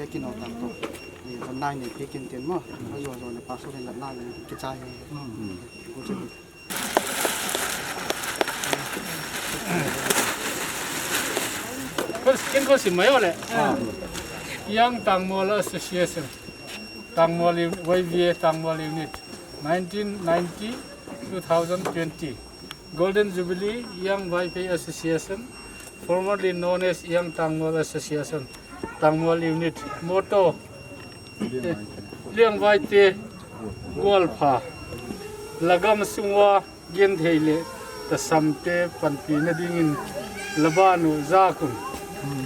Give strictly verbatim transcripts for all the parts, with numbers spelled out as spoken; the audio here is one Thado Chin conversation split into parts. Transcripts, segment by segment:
Kino tak to. Ni kan nai ni pikin tin mo. Ajo jo ni pastor ni nai ni kichai. Ken ko si mayo le. Young Tangmol Association. Tangmol U-, Y V A Tangmol Unit. Nineteen ninety, two thousand twenty. Golden Jubilee Young Vaiphei Association, formerly known as Young Tangmol Association, Tangmol Unit, motto, eh, Lengvaite Golpha, lagam sunga genthei le tasamte panpina dingin laban u jakum,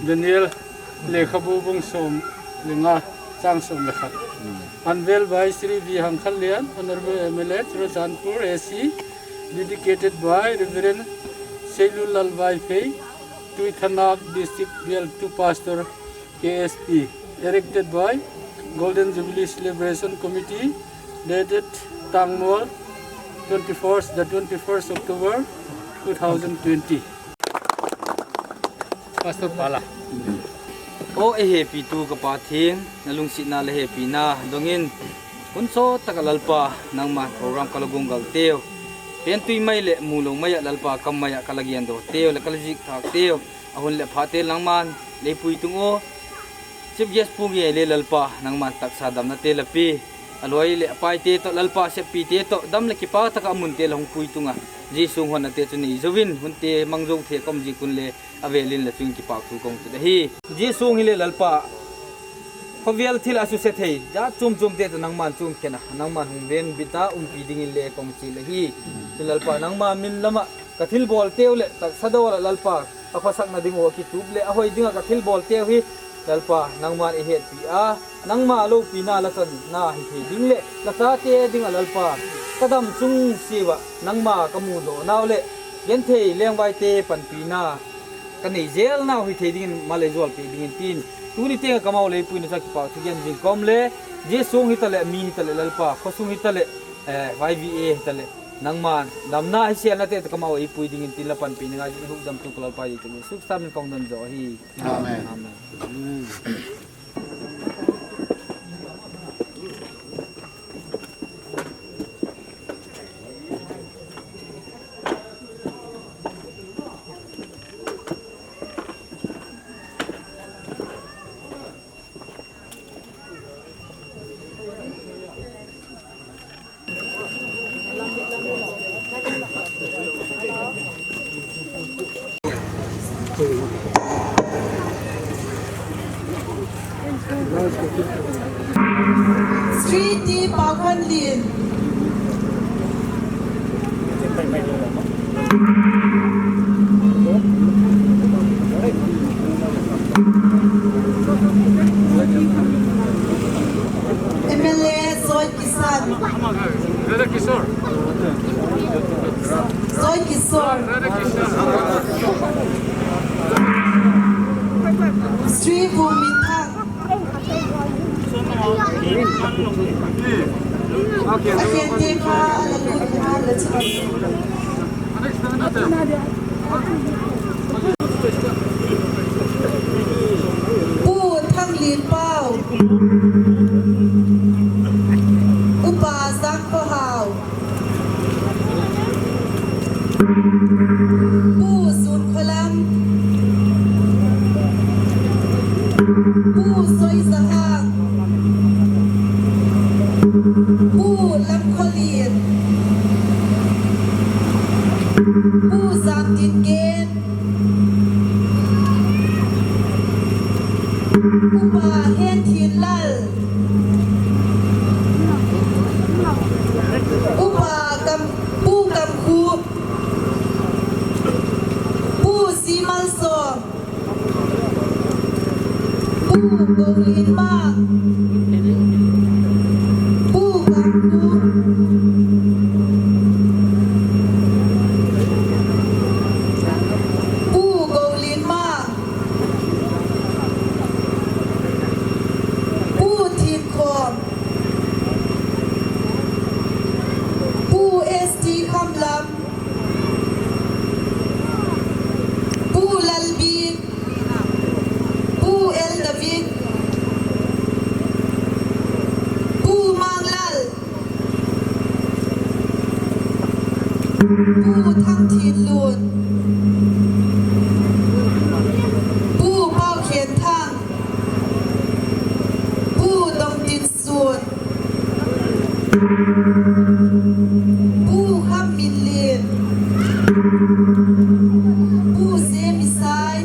Daniel lekhabu bung som le nga chang som le khat. Unveiled by Shri V Hangkhanlian, Honorable M L A, Churachandpur A C, dedicated by Reverend Seilulal Vaiphei, Tuithanap District Bial two Pastor, K S P, erected by Golden Jubilee Celebration Committee, dated Tangmol twenty-first, the twenty-first October two thousand twenty. Pastor Pala. O, eihepitu ka Pathen, na lungsetna le hepina dongin, hun sot tah a Lalpa, nangma program ka la gonggal teu, pentui mai le mulou mai a Lalpa, kam mai a ka la gendoh teu le ka la jih thak teu, a hun le phat te nangman lei pui tung o. Chief guest pu nge le Lalpa, nangman tahsa damna te la pe. A loi le a pai te toh, Lalpa, seppite toh, dam le kipa tah a mun te la hung pui tung a. Jesu hon a te chu nei jouvin, hun te mang jou thei a ka um jeh un le, a velin la chung kipa thu kong tu da hi. Jesu hi le Lalpa, khovel thil a suse thei, jat chom chom te toh nangman chung khen a, nangman hung vengbit a umpi dingin le kong chi la hi. Chu Lalpa, nangma min lam a ka thil bol teu le, tahsa dol a Lalpa, a khosakna ding u a kitup le, a hoi ding a ka thil bol teu hi, Lalpa, nangman i hetpi a, nangma loupina la channa hi thei ding le, la chate ding a Lalpa, ka dam chung seh uva, nangma ka mudoh nau le, genthei lengvaite panpina, ka nei jel nau hi thei dingin, malei jol pe dingin tin, tuni teng a ka mau lei puina chu a kipa thu gen jing kom le, Jesu hi ta le, mi hi ta le, Lalpa, khosung hi ta le, eh, Y V A hi ta le, nangman damna hi sialna te toh ka mau ei pui dingin tin la panpi na ngai, i hukdamtu ka Lalpa Jesu Christa min kong don jo hi. Amen. Amen. Sri T Paokhanlin. M L A Soi Kisan. Radha Kishore. Soi Kishore. Radha Kishore. Sri Bhumithang. Okay. Akhente kha, ala lut kha, ala chhi. Pu Thanglin Pau. Upa Sangkhohao. Pu Sunkholam. Pu Soizahang. Pu Lamkholin. Pu Zamtingen. Upa Henthinlal. Upa Kam-, Pu Kamkhup. Pu Simalsom. Pu Goulinmang. Pu Kamkhup. Pu Goulinmang. Pu Thangthinlun, Pu Paukhenthang, Pu Dongtinsun, Pu Khamminlen, Pu Semisai,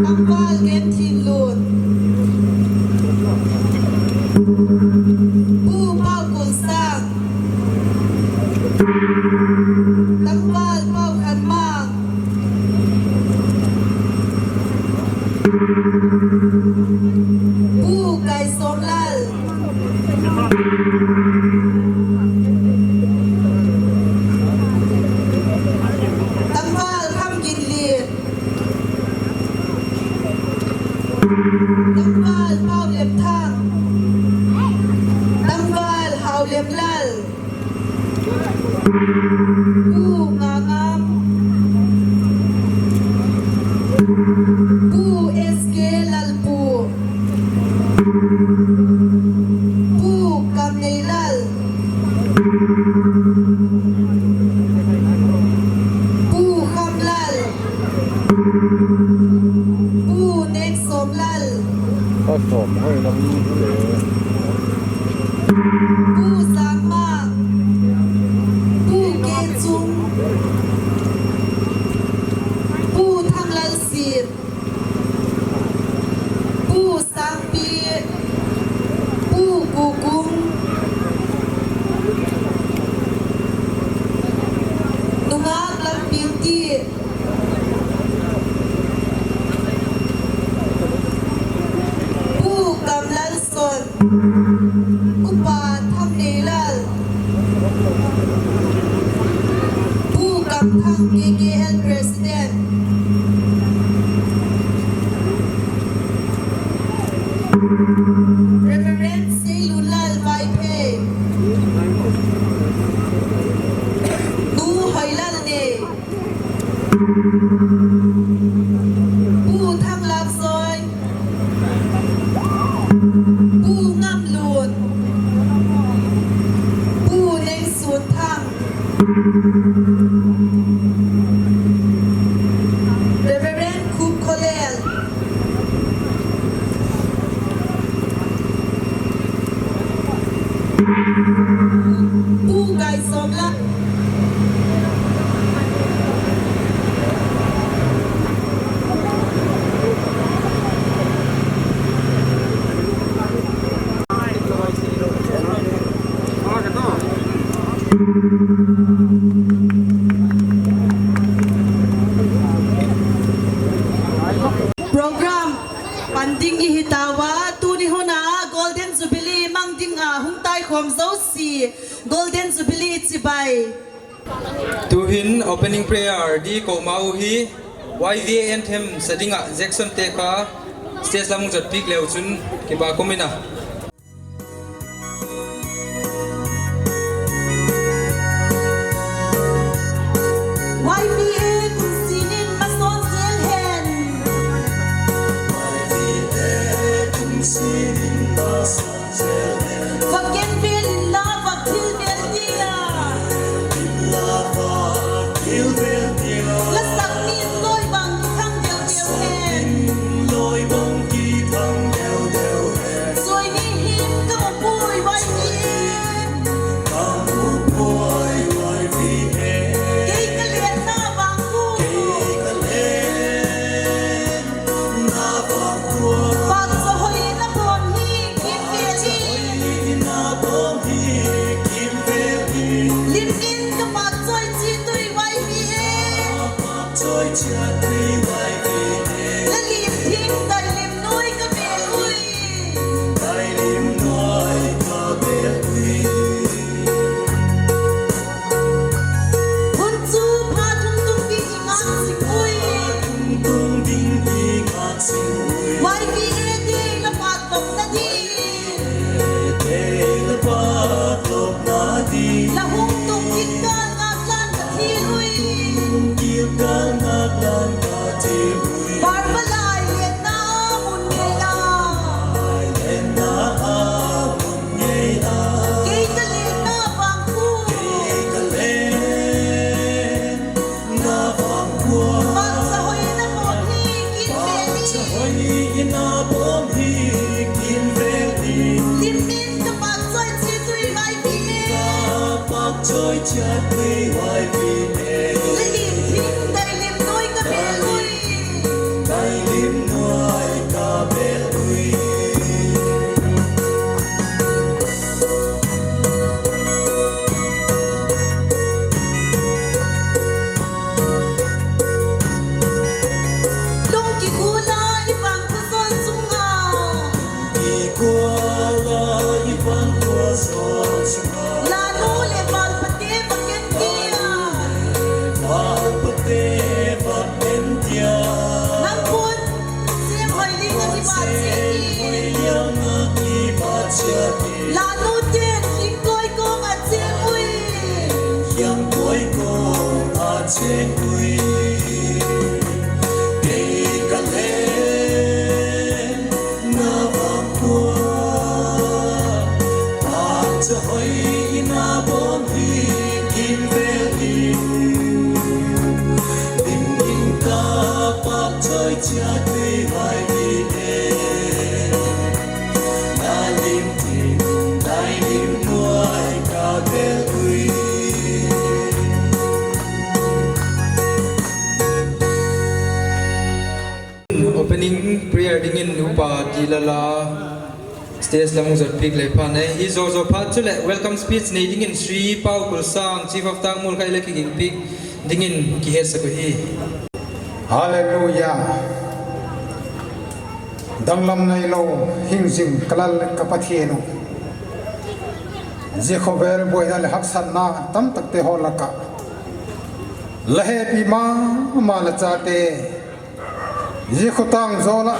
Tangval Kenthinlun, Pu Paukholsang, Tangval Paukhanmang, Pu Kaisomlal, Tangval Khamginlen, Tangval Paulemthang, Tangval Haolemlal, Pu Ngangam, Pu S K Lalpu, Pu Kamneilal, Pu Khamlal, Pu Nengsomlal, Pu Sangma, Pu Kechung, Pu Thanglalsit, Pu Sangpi, Pu Kukung, Nungak Lampinti, Pu Kamlalson, Upa Thamneilal, Pu Kamthang K K L President, Reverend Seilunlal Vaiphei, Nu Hoilalnei, Pu Thanglapsoi, Pu Ngamlun, Pu Nengsunthang, Reverend Khup Kholel, Pu Kaisomlal. Program pan ding ihi tauva, tuni huna Golden Jubilee mang dinga hung taikhom jouse, Golden Jubilee chibai. Tuhin opening prayer ding kou ma u hi, Y V A anthem sa dinga Jackson Tekha stage lam hung jot piak leu chun kipa ka um e. Y V A kum sinin masot jel hen. Vak genvel inla vak thilvel dia. La sak min loi bang kithang deu deu hen. Soi mi Lim thim, dai lim noi ka bel ui. Dai lim noi ka bel ui. Lung kikula i vang khosol chunga. Kikula i vang khosol chunga. Lanu le valpate va ken tia. Valpate va ken tia. Nang khun sem hoi ling a kipa che. Sem hoi ling a kipa che. Lanu ten hing koi kong a cheng ui. Hing koi kong a cheng ui. Kei ka leng na vang kua. Phat cha hoi ina bon hi kin vel in. Lim in ka pak choi chia tui vai hi e. Opening prayer dingin Upa T. Lala stage lam jot piak le pha nei. Hi jo jo phat chule welcome speech nei dingin Sri Pau Kulsang, Chief of Tangmul khat le kiging piak dingin kihetsa ko hi. Hallelujah. Danglam nailou, hingjing ka Lal ka Pathen u. Zia khovel boina le haksatna tamtak te ho laka. La hepi mama la chate. Zia khotang jola.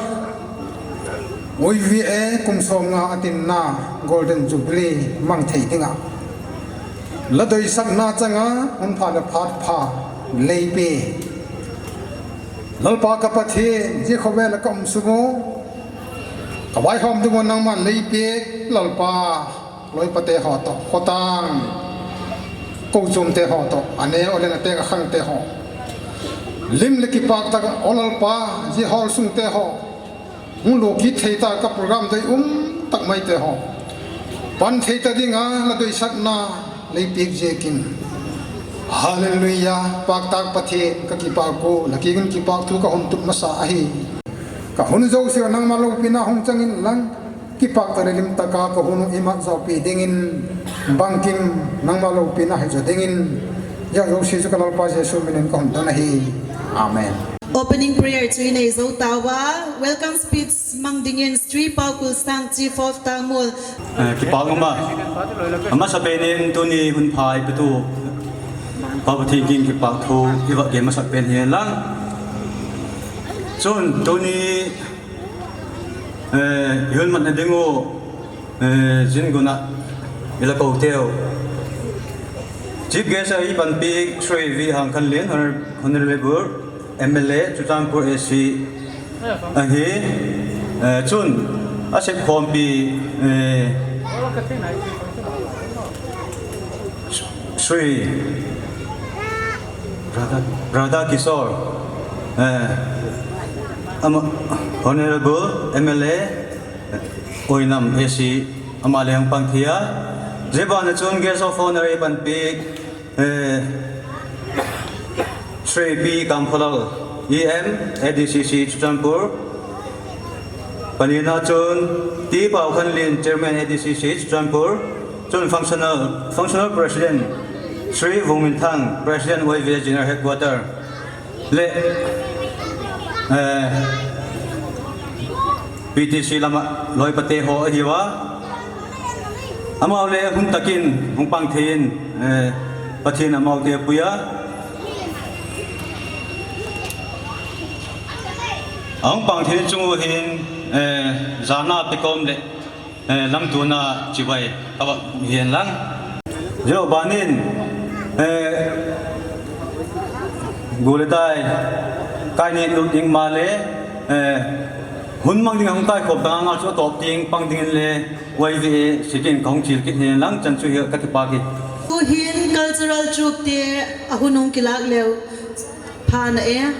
Y V A kum som nga a tinna Golden Jubilee mang thei dinga. La doisakna changa hun pha le phat pha lei pe. Lalpa ka Pathen, zia khovel a ka um sung u, ka vaihom ding u nangman lei pe, Lalpa, loipate ho to, khotang, kochom te ho to, a neo le na te ka khang te ho. Lim le kipak tak a, o Lalpa, zia hall sung te ho. Hung lo kit thei ta ka program dei um tak mai te ho. Pan thei ta dinga la doisakna lei piak ziakin. Hallelujah, paktak Pathen ka kipak u, la kiang in kipak thu ka hon tup masa ahi. Ka hun jouse nangma loupina hung chang in lang, kipak ta le lim taka ka hun u imat jopi dingin, bangkim nangma loupina hi jo dingin, zia jouse chu ka Lalpa Jesu min in ka hon don ahi. Amen. Opening prayer chu i nei jou tauva, welcome speech mang dingin Sri Pau Kulsang, Chief of Tangmul. Eh, kipak um a. Amasa pen in tuni hun pha i petu Pau Pathen kiang kipak thu i va gen masa pen hi lang. Chun tuni, eh, i hun matna ding u, eh, zin guna i la ko teu. Chief guest a i panpi Sri V. Hangkhanlien, Honor-, Honorable M L A, Churachandpur A C ahi, eh, chun a sep khompi, eh, Sri Radha, Radha Kishore, eh, ama, Honorable M L A, Oinam A C, ama le hung pang thei a. Zia ban a chun guest of honor i panpi, eh, Sri P. Kamphalal, E M, A D C C, Churachandpur. Panina chun T. Paukhanlien, Chairman, A D C C, Churachandpur. Chun functional, functional president, Sri Vungminthang, President, Y V A General Headquarter. Le, eh, P T C lama loipate ho ahiuva. Amau le hun takin hung pang thei in, eh, Pathen amau te pui a. Ahung pang thei chung u hin, eh, jana pekom le, eh, lamtuna chibai ka va hihen lang. Zia banin, eh, gu le tai, kai ni lut ding ma le, eh, hun mang ding hung kai khop tang a chu top ting pang ding le, Y V A sikin ka hung chil kit hihen lang chan chu hi ka kipak hi. Tuhin cultural troupe te a hun hung kilak leu pha na e.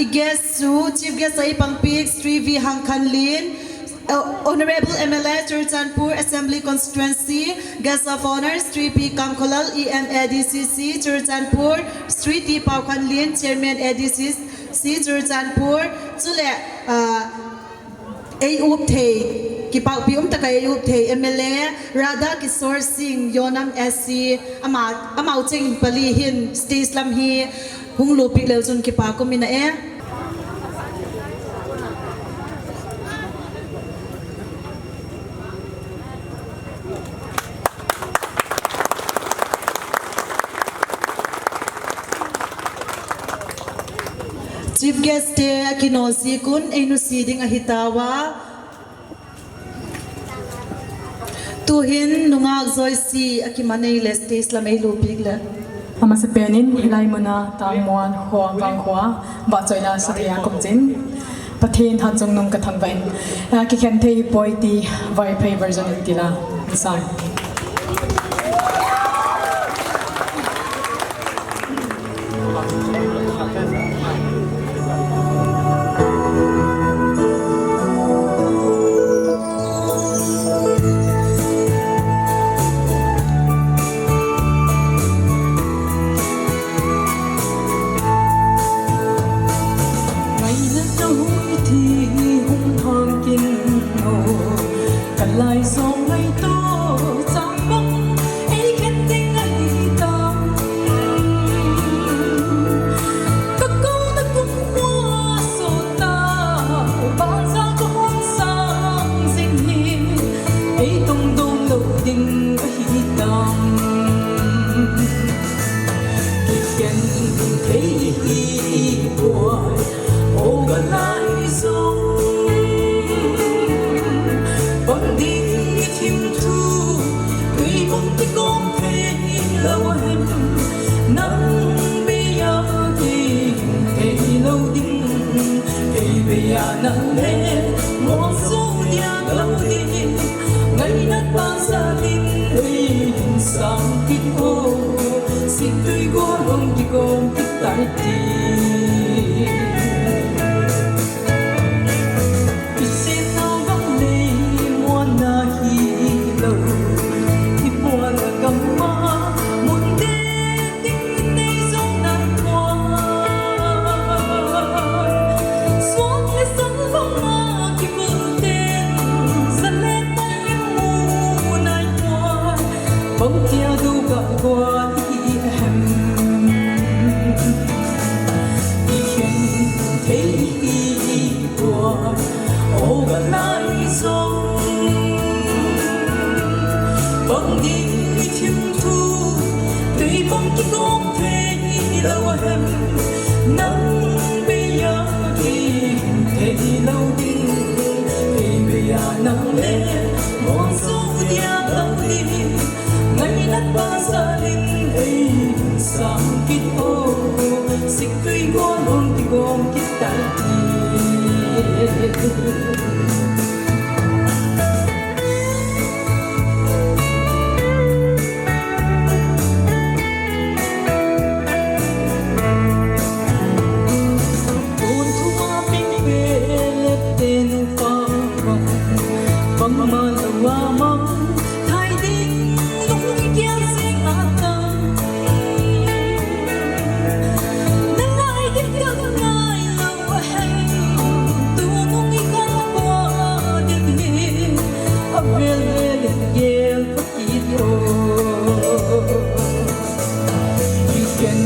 Guest chu, Chief Guest a eipangpeh Shri V Hangkhanlin, uh, Honorable M L A Churachandpur Assembly Constituency, Guest of Honor Shri P Kangkholal, E M A D C C Churachandpur, Shri T Paokhanlin, Chairman A D C C Churachandpur, chule, uh, ei up thei, kipahpi umtah a ei up thei M L A Radha Kishore Singh, Yonam S C, ama, amau cheng pali hin stage lam hi hung lupeh leu chun kipa kaum in ahi. Chief guest te akinoh jeh un ei nusi ding ahi tauva. Tuhin nungah jouse akiman ahile stage lam ei lupeh le. Amasapen in hilai muna Tangmuan kho, Vangkho a vahchoina sathei a kaum jin Pathen hatchungnung kathangvah in, a, kikhen thei hipoi ti Vaiphei version in tila. Sa. Ngaina na hui thi hung hang kin o, kalai song ngaito chang bang ei khen ding ahi tam. Ka kouna kum hua sot ta, banza ka hung sang jing hi, ei tong dong lou ding ahi tam. Kikhen thei hi poi, o galai jong. Pang ding i thim thu, tui bang kikong thei lou hem. Nang bei a kei thei lou ding, kei bei a nang le, mong sung dia lou ding. Ngaina tah sa din ei sang kit o, sik tui gol hung kikong kit tai ti. Kisih na vang lei muan na hilou, i puan a gam ma mun de. Ding nei jong nai poi. Suang le sang vang a kivul ten, zalet mai in mu nai poi. Bang tia du ga gua i hem. I khen thei i poi. O galai jong, bang ding i thim thu, tui bang kikong thei lou hem. Nang bei a kei thei lou ding, kei bei a nang le, mong sung dia lou ding. Ngaina tah sa din ei sang kit o, sik tui gol hung kikong kit tai ti. Tun thua ping pe lep te nu pa pa, pang ma lou a ma. Thai ding nung i kiang sing a ta. Na ngai ding ka ngai lou a hem. Tu nung i ka bua ding hi. A vel vel in gel pa kit o. I khen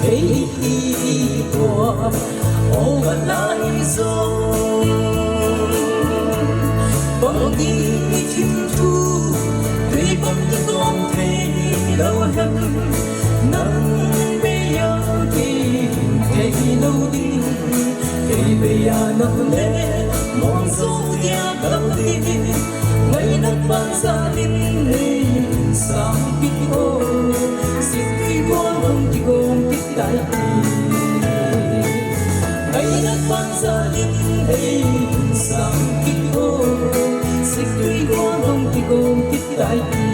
thei i poi, o galai jong. Bang ding i thim thu, tui bang kikong thei lou hem. Nang bei a kei thei lou ding, kei bei a nang le, mong sung dia lou ding. Ngaina tah sa din ei sang kit o, sik tui gol hung kikong kit tai ti. Ngaina tah sa din ei sang kit o, sik tui gol hung kikong kit tai ti.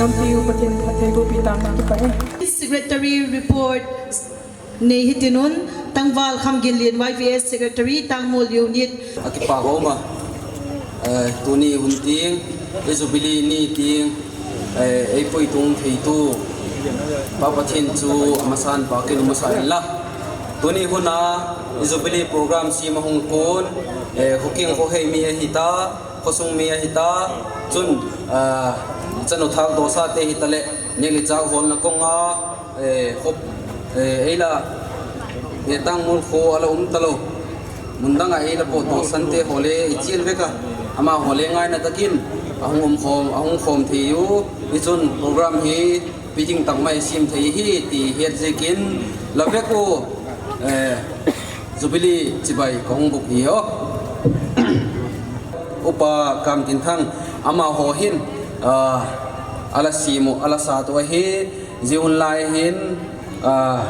Lampi u Pathen phatthei boh pi tang, kipah e. Secretary report nei hitinun, Tangval Khamginlien, Y V A Secretary, Tangmul Unit. Akipa goma. Eh, tuni hun ting, i Jubilee ni ting, eh, ei puitung theitu Pa Pathen chu amasan pa kin umasa inla. Tuni huna i Jubilee program sima hung kun, eh, khuking khuhei mi ahita, khosung mi ahita, chun, ah, chanu thak dosa te hitale, neli chak holna konga, eh, khop, eh, eila, eh, Tangmul kho ala um talo. Mundanga eila po to sante hole, i chil veka, ama hole ngaina takin, ahung um khom, ahung khom thei u, i chun program hi, piting tak mai sim thei hi, ti hiat zikin, la vek u, eh, Jubilee chibai ka hung buk hi ho. Upa Kamtinthang, amaho hin, ah, ala simu, ala satu ahi, zi hun lai hin, ah,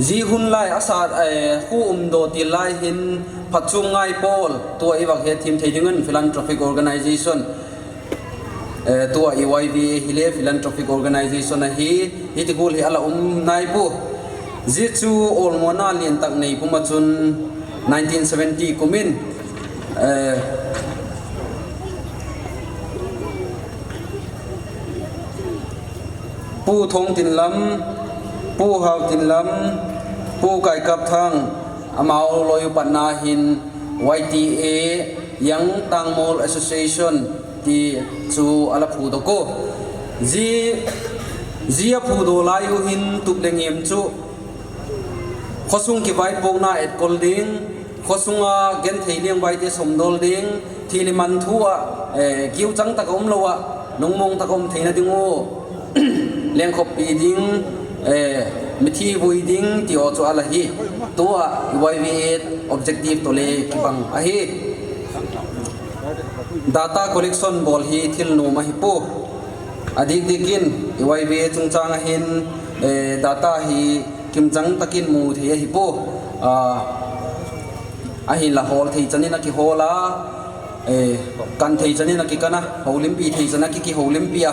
zi hun lai asa, eh, khu um do ti lai hin, phatchum ngai pol, tua i vak he thim thei dingun philanthropic organization, eh, tua i Y V A hile philanthropic organization ahi, hiti gul hi ala um nai pu. Zi chu olmona lian tak nei puma chun nineteen seventy kumin, eh, Pu Thong Tinlam, Pu Hau Tinlam, Pu Kai Kap Thang, amau loi u patna hin Y T A, Young Tangmul Association, ti chu ala phu do ko. Zi, zi a phu do lai u hin tup le ngem chu, khosung kivaipokna etkol ding, khosunga genthei lengvaite somdol ding, thili man thu a, eh, kiu chang taka um lo a, lungmong taka um theina ding u, lengkhoppi ding, eh, mithi vui ding, ti o chu ala hi. Tua Y V A objective tole kibang ahi. Data collection bol hi thil nom ahi pu. Adik dikin Y V A chungchang ahin, eh, data hi kimchang takin mu thei ahi pu. Ah, ahin la hol thei chanin akihol a, eh, kan thei chanin akikan a, holimpi thei chan aki kiholimpia.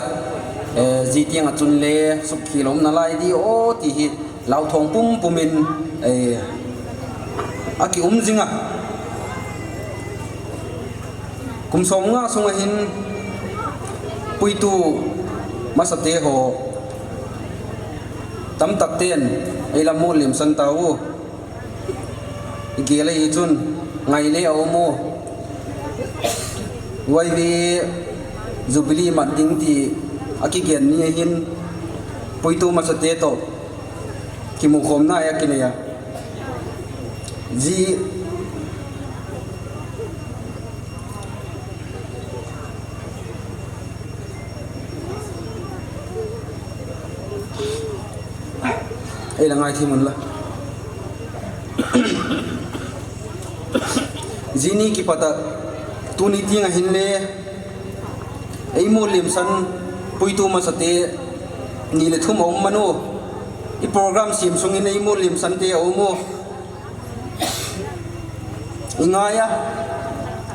Eh, zi tiang a chun le sukhi lom na lai di o ti hi. Lau thong pum pumin, eh, aki um zinga. Kum som nga sunga hin puitu masate ho tam tak ten ei la mol lim san ta u. I gel ahi chun ngai le a um u. Y V A Jubilee mat ding ti aki gen ni ahin puitu masate to. Kimukhomna a kinei a. Zi, ei la ngai thei mun la. Zi ni kipata tuni tiang ahin le. Ei mol lim san puitu masate ni le thum a um manu. I program sim sungin ei mol lim sante a um u. I ngai a.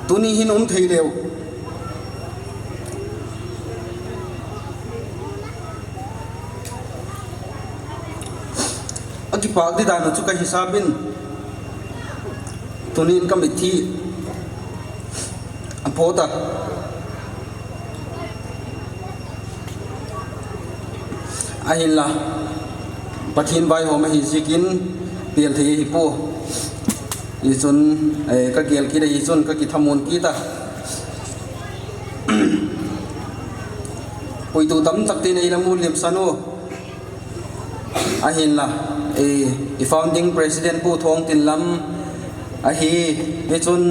Tuni hin um thei leu. Akipak di dan u chu ka hisap in. Tunin ka mithi a phot a. Ahinla, Pathen vaihom ahi zikin pel thei ahi pu. Hichun, eh, ka gel kit ahi chun ka kithamun kit a. Puitu tam tak tin ei la mol lim san u. Ahinla, eh, i founding president Pu Thongtinlam ahi, hichun,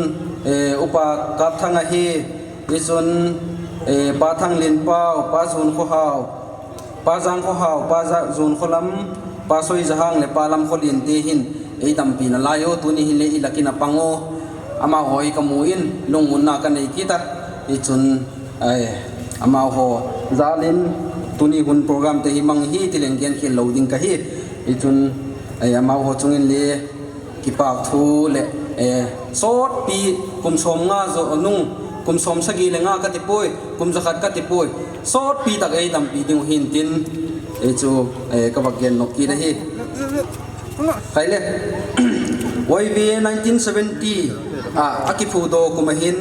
eh, Upa Kapthang ahi, hichun, eh, Pa Thanglienpau, Pa Junkhohau, Pa Jangkhohau, Pa Ja-, Junkholam, Pa Soijahang le Pa Lamkholien te hin, ei dampi nalai u, tuni hin le i lakin apang u, amaho i kamu in, lungmonna kanei kit a, hichun, Ai, amaho jalin tuni hun program te hi mang hi ti leng genkhel lou ding kahi. Hichun, ai, amaho chungin le kipak thu le, eh, sotpi kum som nga jo nung, kum som sagi le nga kati poi, kum jakhat kati poi. Sotpi tak ei dampi ding u hin tin. Hichu, eh, ka va gen nok kit ahi. Khaile. Y V A nineteen seventy, ah, a kiphudoh kum a hin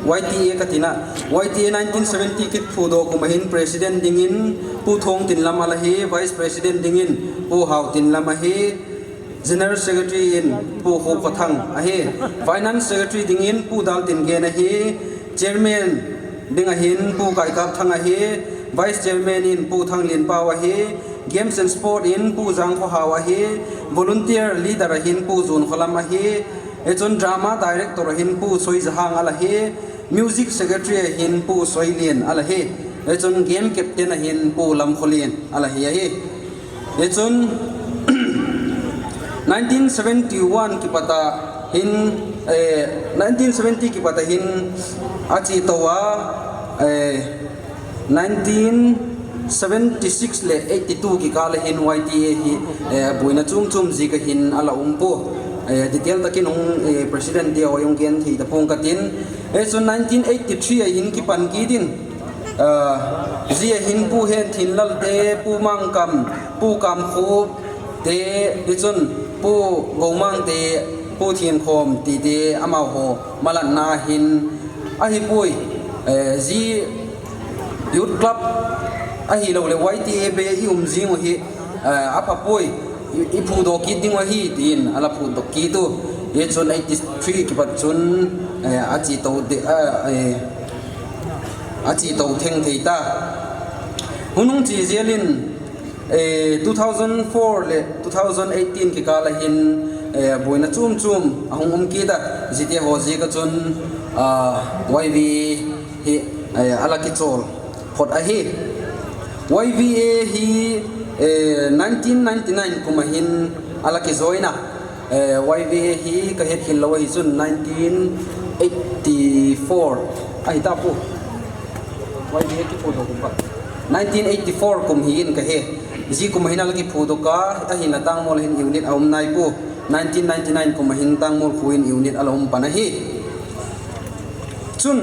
Y T A ka tina. Y T A nineteen seventy kiphudoh kum a hin President dingin Pu Thongtinlam a la hi, Vice President dingin Pu Haotinlam ahi, General Secretary in Pu Khopkhothang ahi, Finance Secretary dingin Pu Daltingen ahi, Chairman ding a hin Pu Kaikapthang ahi, Vice Chairman in Pu Thanglienpao ahi, Games and Sport in Pu Jangkhohao ahi, Volunteer Leader a hin Pu Junkholam ahi, hichun Drama Director a hin Pu Soijahang a la hi, Music Secretary a hin Pu Soilien a la hi, hichun Game Captain a hin Pu Lamkholien a la hi ahi. Hichun nineteen seventy-one kipat a hin, eh, nineteen seventy kipat a hin a chetou a, eh, nineteen seventy-six le eighty-two kikal a hin Y T A hi, eh, boina chom chom jeh a hin a la um poi. Eh, detail takin hung, eh, President te a hung gen thei tapong ka tin. Hichun nineteen eighty-three a hin kipan kit in, ah, jeh a hin Pu Henthinlal te, Pu Mangkam, Pu Kamkhup te, hichun Pu Gomang te, Pu Thienkhom ti te, amaho malanna hin ahipoi, eh, jeh Youth Club ahilou le Y T A be i um jing u hi, eh, apha poi, i, i phudoh kit ding u ahi, tin a la phudoh kit u. Hichun eighty-three kipat chun, eh, a chetou de, ah, eh, a chetou theng thei ta. Hun hung che jel in, eh, two thousand four le two thousand eighteen kikal a hin, eh, boina chom chom a hung um kit a, jeh te ho jeh a chun, ah, Y V A hi, eh, a la kichol phot ahi. Y V A hi, eh, nineteen ninety-nine kum a hin a la kijoin a, eh, Y V A hi ka het khel lou ahi chun nineteen eighty-four ahi ta poi. Y V A kiphudoh kum pa. Nineteen eighty-four kum hi in ka he. Jeh kum a hin a la kiphudoh a, ahinla Tangmol a hin unit a um nai poi. Nineteen ninety-nine kum a hin Tangmol kho in unit a la um pan ahi. Chun,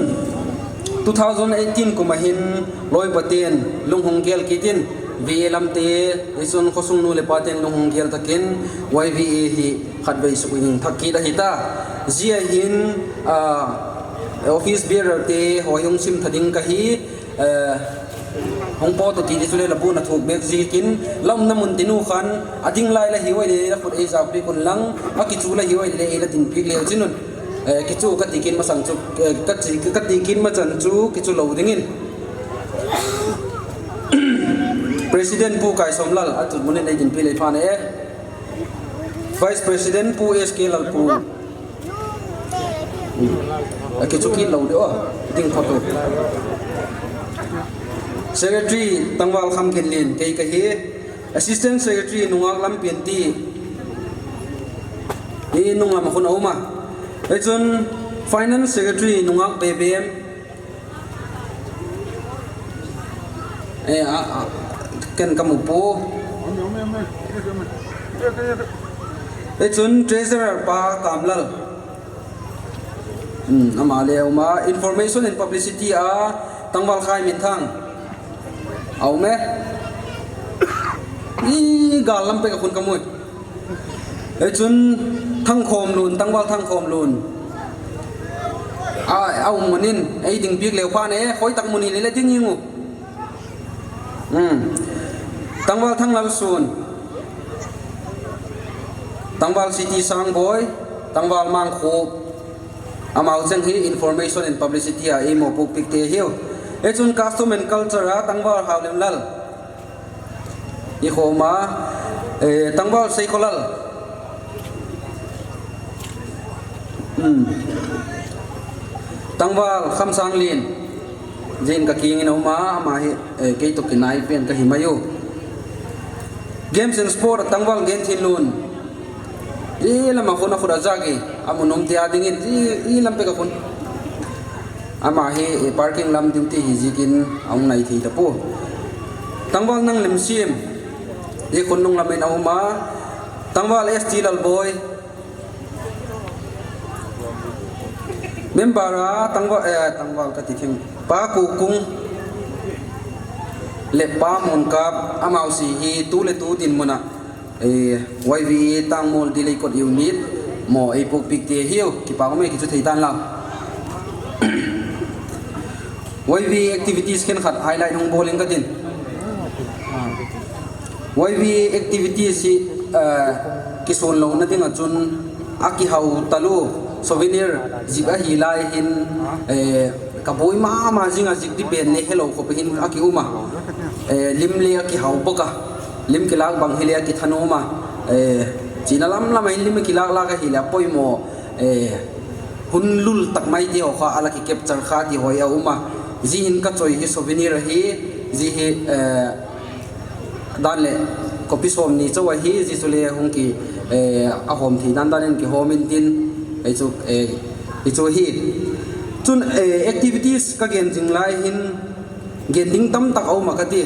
two thousand eighteen kum a hin loipa ten lung hung gel kit in, V A lam te, hichun khosung nu le pa ten lung hung gel takin, Y V A hi khatvei suk in thak kit ahi ta. Jeh a hin, ah, office bearer te ho hi hung sim tha ding ka hi, eh, hung pot u ti di chule la bu na thuk bek jeh in, la umna mun tinu khan, a ding lai la hiu ahile la khut ei jao peh un lang, a kichu la hiu ahile ei la din peh leu chin un. Eh, kichu ka ti kit masang chu, eh, ka ti, ka ti kit ma chan chu kichu lou ding in. President Pu Kaisomlal, a tut mun in ei din peh lei pha ne. Vice President Pu S K Lalpu. Hmm. A kichu kit lou de o. Ding photo. Secretary Tangval Khamgenlien, kei ka hi. Assistant Secretary Nungak Lampianti. I nung lam a khun a um a. Hichun Finance Secretary Nungak Bebem. Eh, a, a, ken ka mu poi. Hichun Treasurer pa Kamlal. Hmm, ama le a um a. Information and Publicity a Tangval Khaiminthang. A um e. I gal lam pek a khun ka mu e. Hichun Thangkhomlun, Tangval Thangkhomlun. A, a um mun in, ei ding peh leu pha ne, khoi tak mun in le ding ing u. Hmm. Tangval Thanglalsun. Tangval City Sangboi, Tangval Mangkhup. Amau cheng hi Information and Publicity a i mo puk pik te hiu. Hichun Custom and Culture a Tangval Haolemlal. I khom a, eh, Tangval Seikholal. Hmm. Tangval Khamsanglien. Jin ka kiang in a um a, ama hi, eh, kei toh kinai pen ka hi mai u. Games and Sport, Tangval Genthinlun. I lam a khun a khut a jak e, a mun um te a ding in, i, i lam pek a khun. Ama hi, eh, parking lam duty hi jeh in a hung nai thei ta poi. Tangval Nanglemsiem, i khun nung lam in a um a. Tangval S T Lalboi. Member a Tangval, eh, Tangval ka ti thim. Pa Kokung. le Pa Munkap, amau si hi tu le tu dinmun a, eh, Y V A Tangmol Dilei Kot Unit mo ei pokpik te hiu, kipa um e, kichu thei tan lau. Y V A activities khenkhat highlight hung bol ing katin. Y V A activities hi, eh, kisun louna dinga chun akihau talu souvenir jik ahi lai hin, eh, kaboi mama jinga jik di pen le helou khop hin aki um a. Eh, lim le akihau bok a. Lim kilak bang hi le akithanom a. Eh, china lam lam a hin lim kilak lak ahi le apoimo, eh, hun lul tak mai ti ho kha ala ki capture kha ti hoi a um a. Ji hin kachoi hi souvenir ahi, ji hi, eh, dan le copy som ni chou ahi, ji chu le hung ki, eh, ahom thei dan dan in kihom in tin, ei chu, eh, ei chu hi. Chun, eh, activities kagen jing lai hin, gen ding tamtak aum a kati.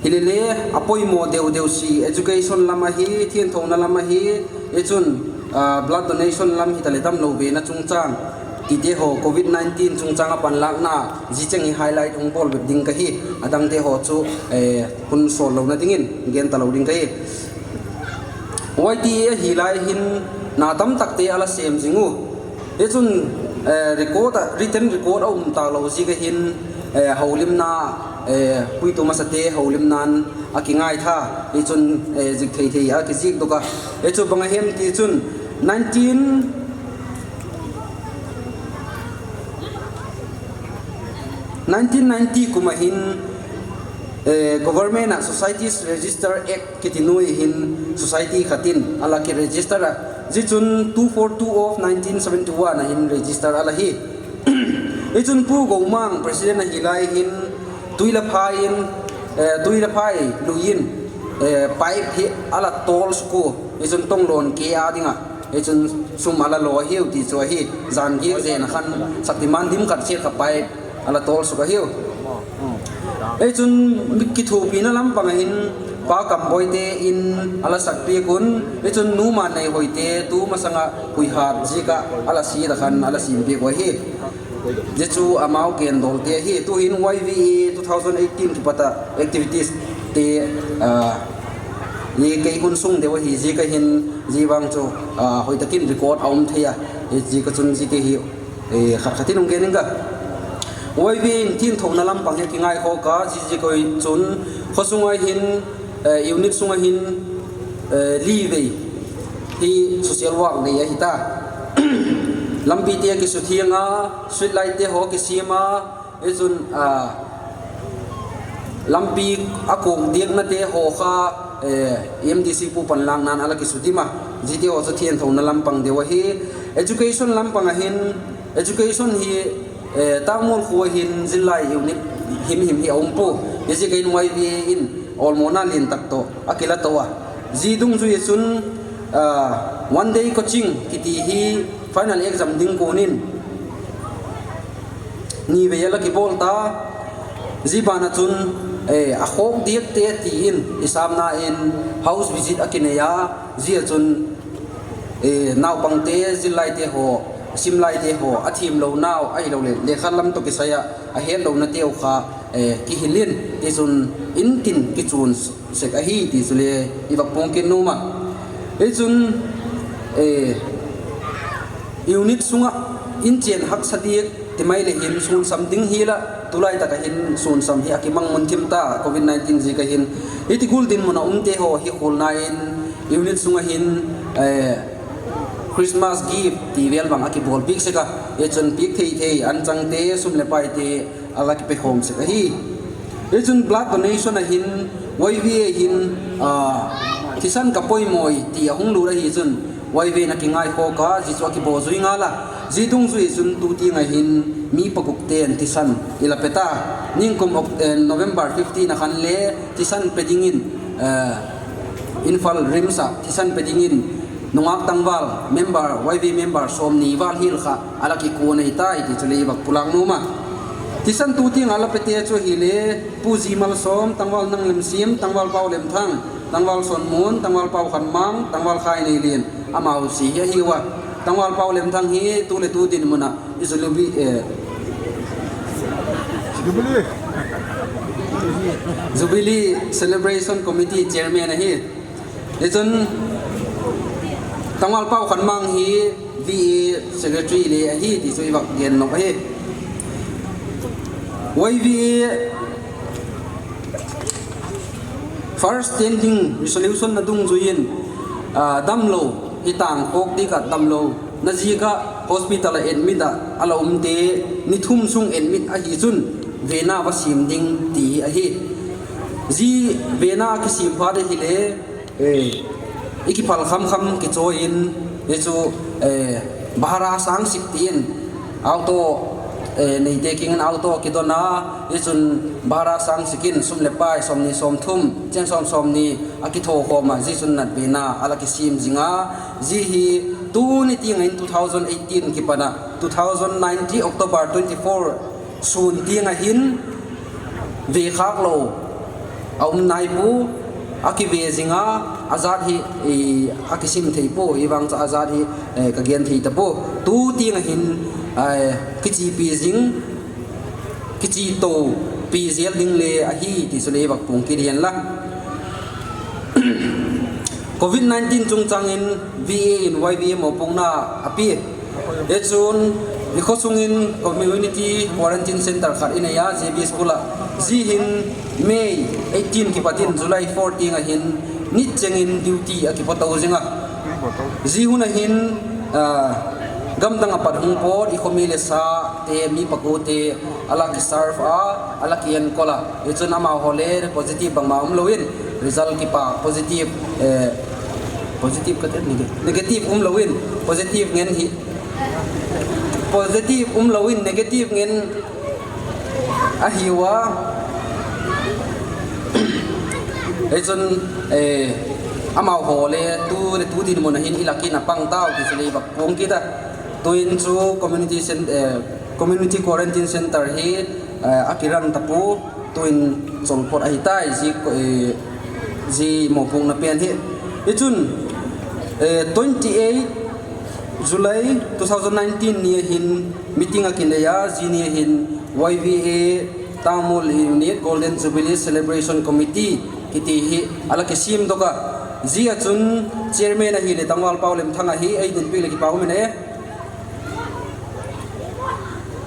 Hilele, apoimo deu deu si, education lam ahi, thienthouna lam ahi, hichun, ah, blood donation lam hi tale damlou ve na chungchang. Tite ho covid nineteen chungchang a panlakna, ji cheng hi highlight hung bol bep ding kahi, adang te ho chu, eh, hun sol louna dingin, gen talou ding kahi. Y T A ahi lai hin, na tamtak te ala sem jing u. Hichun, eh, record a, written record aum talou ji kahin, eh, houlimna, eh, puitu masa te houlimnan akingai tha. Hichun, eh, jik thei thei akijik doh a. Hichu bang ahem ti chun nineteen, nineteen ninety kum a hin, eh, government a Societies Register Act kiti noi hin society khat in ala ki register a. Ji chun two four two of nineteen seventy-one a hin register ala hi. Hichun Pu Gomang president ahi lai hin tui la phai in, eh, tui la phai lui in, eh, pipe hi ala tol suk u. Hichun Tonglon ke a dinga. Hichun sum ala lo ahiu ti chu ahi. Jan gik jen a khan Shaktiman dim khat siat kha pipe ala tol suk ahiu. Hichun kithopina lampang a hin Pa Kamboi te in ala sakpeh un, hichun Nu Mannei Hoi te tu masanga huihat jik a ala si da khan ala simpeh u ahi. Ji chu amau gendol te ahi, tu hin Y V A two thousand eighteen kipat a activities te, ah, hi kei hun sung deu ahi, ji kahin, ji vang chu, ah, hoitakin record aum thei a, ji ka chun ji te hi, eh, khat khat in hung gen ing ka. Y V A in thienthouna lampang hi kingai kho ka, ji ji koi chun, kho sunga hin, eh, unit sunga hin, eh, li vei hi social work nei ahi ta. Lampi te kisuthiang a, street light te ho kisem a, hichun, ah, lampi akong diakna te ho kha, eh, M D C pu panlaknan ala kisudim a, ji te ho chu thienthouna lampang deu ahi. Education lampang a hin, education hi, eh, Tangmol kho a hin zillai unit himhim hi aum poi. Hijeh in Y V A in olmona lien tak toh akila to a. Ji dungjui a chun, ah, one day coaching kiti hi final exam ding kon in ni vei ala kibol ta. Ji bana chun, eh, akhok diak te tin hisapna in house visit akinei a, ji a chun, eh, naupang te, zillai te ho, simlai te ho, athem lou nau, ahilou le, lekha lam toh kisai a, ahet louna teu kha, eh, kihil in, ti chun in tin kichun sek ahi, ti chu le, i va pong kit nom a. Hichun, eh, unit sunga in chen haksa diak, ti mai le hin sunsam ding hi la, tulai tak a hin sunsam hi akimang mun thim ta, covid nineteen ji ka hin. Hiti gul dinmun a um te ho hi kholna in, unit sunga hin, eh, Christmas gift ti vel bang akibol bik sek a, hichun piak thei thei, anchang te, sum le pai te, ala kipe khom sek ahi. Hichun blood donation a hin, Y V A hin, ah, thisan ka poimo e ti ahung lut ahi chun, Y V A na kingai kho ka, ji chu akibol jui ngal a. Ji dungjui chun tu tiang a hin, mi paguk ten thisan ila pe ta. Ningkum Oc-, eh, November fifteen a khan le thisan pe dingin, eh, Imphal RIMS a thisan pe dingin, nungak tangval member, Y V A member somni val hil kha, ala kikon ahi tai ti chu le i va pulak nom a. Thisan tu tiang ala pe te chu hi le, Pu Ji Malsom, tangval Nang Lemsim, tangval Pau Lemthang, tangval Sonmun, tangval Pau Khanmang, tangval Khai Neilin, amau si hi ahi uva. Tangval Pau Lemthang hi tu le tu dinmun a, i Jubilee, eh, Jubilee. Jubilee Celebration Committee Chairman ahi. Hichun Tangval Pau Khanmang hi V A Secretary le ahi ti chu i vak gen nop ahi. Y V A First Standing Resolution na dungjuiin, ah, damlou, hitang kok ding a damlou, na jik a hospital a admit a, ala um te, ni thum sung admit ahi chun, vena va sem ding ti ahi. Ji vena kisem phat ahile, eh, i kiphal kham kham kichoiin, hichu, eh, bhara sang sik tin, auto, eh, neite kingin auto kidon a, hichun bhara sang sikin sum le pai som ni som thum, chen som som ni a kitho khom a, ji chun nat vena ala kisem jing a, ji hi tuni tiang in two thousand eighteen kipan a, two thousand nineteen October twenty-four sun tiang ahin ve khak lou a um nai pu, a kive jing a, a jat hi, eh, a kisem thei pu, i vang cha a jat hi, eh, ka gen thei ta pu. Tu tiang ahin, eh, kichepi jing, kicheto pi jel ding le ahi ti chu le i vak pung kit hen la. Covid nineteen chungchang in V A in Y V A mopukna a pe. Hichun, i kho sung in community quarantine center khat i nei a, J B school a. Ji hin May eighteen kipat in July four tiang ahin, nit cheng in duty a kipa to jing a. Ji hun ahin, ah, gamdang a pat hung pot, i khomi le sa te, mi paku te, ala ki serve a, ala ki enkol a. Hichun amaho le positive bangma um lou in, result kipa positive, eh, positive ka te, neg-, negative um lou in, positive ngen hi. Positive um lou in, negative ngen ahi uva. Hichun, eh, amaho le tu le tu dinmun ahin i lakin a pang tau ti chu le i vak pung kit a. Tuin chu community cen-, eh, community quarantine center hi, eh, a kiran ta pu, tuin cholpot ahi tai, ji ko-, eh, ji mopukna pen hi. Hichun, eh, twenty-eight July two thousand nineteen ni ahin meeting a kinei a, ji ni ahin Y V A Tangmul Unit Golden Jubilee Celebration Committee kiti hi ala kisem doh a. Ji a chun chairman ahile Tangval Pau Lemthang ahi, ei dinpi le kipa um in e.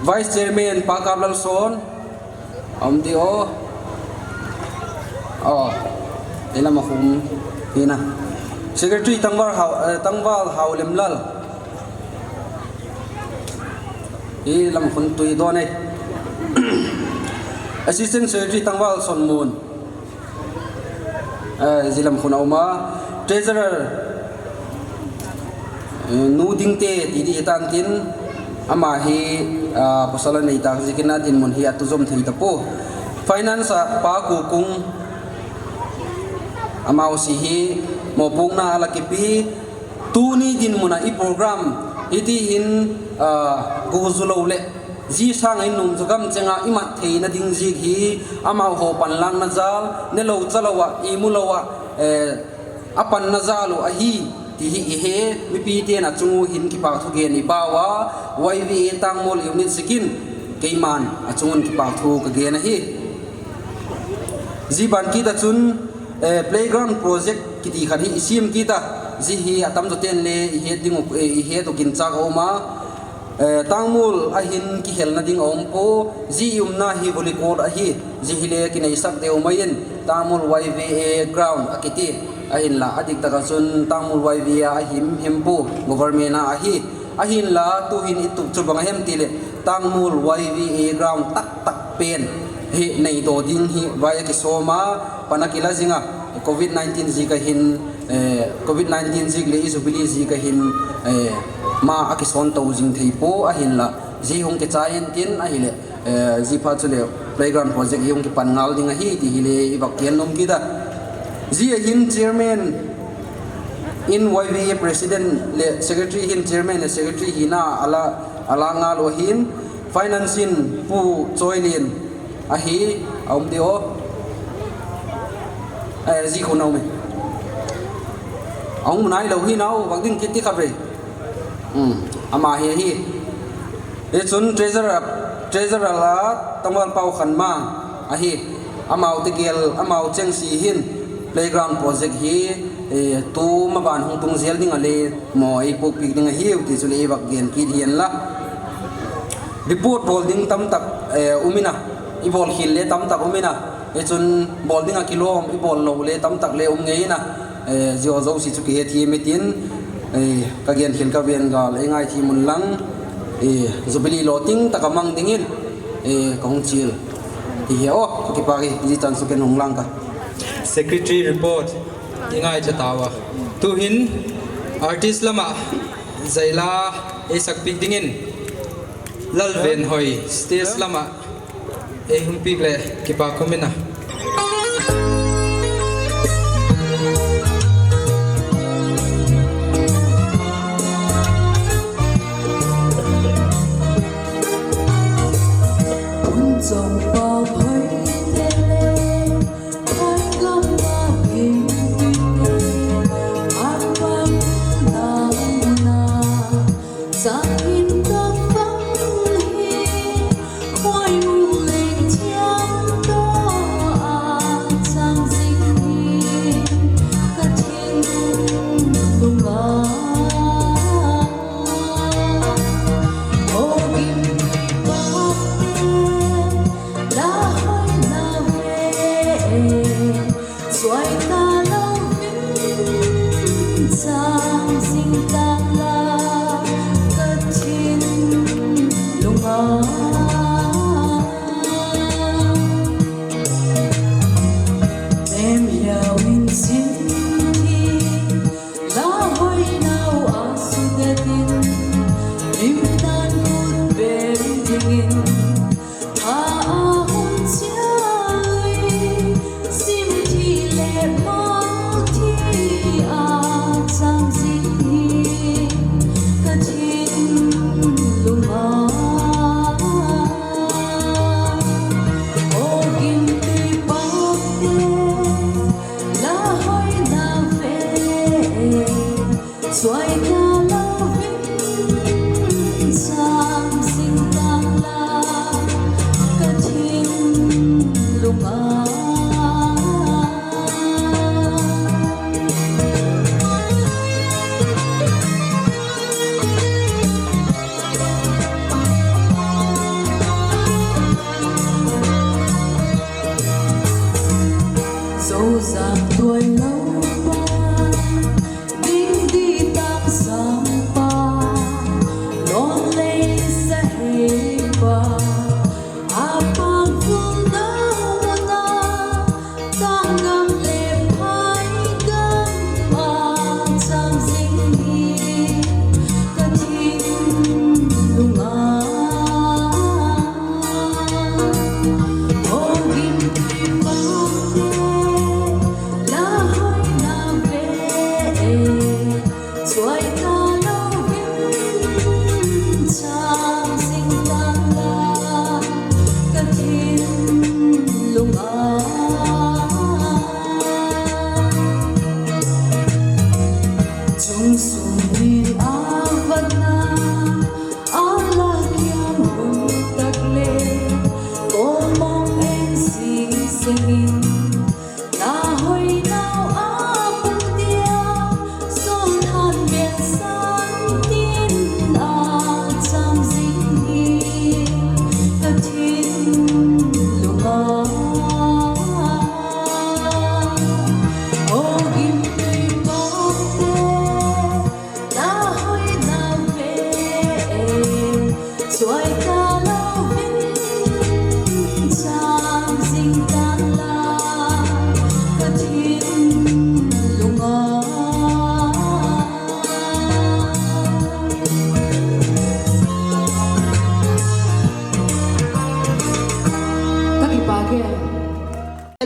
Vice Chairman Pa Kap Lalson, um ti o. Oh, ilam a khum hina. Secretary Tangval Hau, eh, Tangval Hau Lemlal. Ilam khun tui don e. Assistant Secretary Tangval Sonmun. Eh, jilam khun a um a, Treasurer, eh, Nu Dingte, ti di hitan tin, ama hi, ah, pasal a nei tak jikin a dinmun hi a tujom thei ta pu. Finance a Pa Kukung, ama u si hi, mopukna ala kipe, tuni dinmun a i program, hiti hin, ah, go ju lou le, ji sang in nung chu gam chenga i mat theina ding jik hi, amaho panlakna jal, ne lou cha lou a, i mu lou a, eh, a panna jal u ahi, ti hi i he, mipi ten a chung u hin kipa thu gen i bau a, Y V A Tangmul Unit sikin, keiman a chung un kipa thu ka gen ahi. Ji ban kit a chun, eh, playground project kiti khat hi i sem kit a, ji hi a tamjo ten le i het ding u, eh, i het u ginchak a um a, eh, Tangmul a hin kihelna ding a um pu, ji i umna hi Volley Court ahi, ji hi le kineisak deu mai in, Tangmul Y V A ground a kiti, ahinla, a dik tak a chun Tangmul Y V A a him him pu, government a ahi, ahinla, tu hin i tup chu bang a hem ti le, Tangmul Y V A ground tak tak pen hi nei doh ding hi vai a kisom a, pan a kila jing a, Covid nineteen jik a hin, eh, Covid nineteen jik le i Jubilee jik a hin, eh, ma a kison to jing thei pu ahinla, ji hung kichai in tin ahile, eh, ji phat chu le playground project hi hung kipan ngal ding ahi ti hi le i vak kian nom kit a. Ji a hin chairman in Y V A president le secretary hin chairman le secretary hina ala, ala ngal u ahin finance in Pu Choilin ahi, a um ti o. Eh, ji khun a um e. A um nai lou hi nau, vak ding kit ti kha ve. Um, ama hi ahi. Hichun treasurer, treasurer la Tangval Pau Khanmang ahi. Amau tegel, amau chengse hin playground project hi, eh, tuma ban hung tung jel ding a le mo ei pukpik ding ahiu ti chu le ei vak gen kit hihen la. Report bol ding tamtak, eh, um in a, i bol khel le tamtak um in a, eh, chun bol ding a kilom, i bol lou le tamtak le um ngei in a, eh, zio zo si chu kihe thi mitin, eh, ka gen khel ka ven gal, ei ngai thi mun lang, eh, Jubilee lo ting taka mang ding in, eh, ka hung chil. Ti hi o, ka kipak e, ji chan su ken hung lang ka. Secretary report, i ngai cha tawa. Tu hin, artist lama, zaila, ei sakpik ding in, Lalvenhoi, stage lama, ei hung pik le, kipak um in a.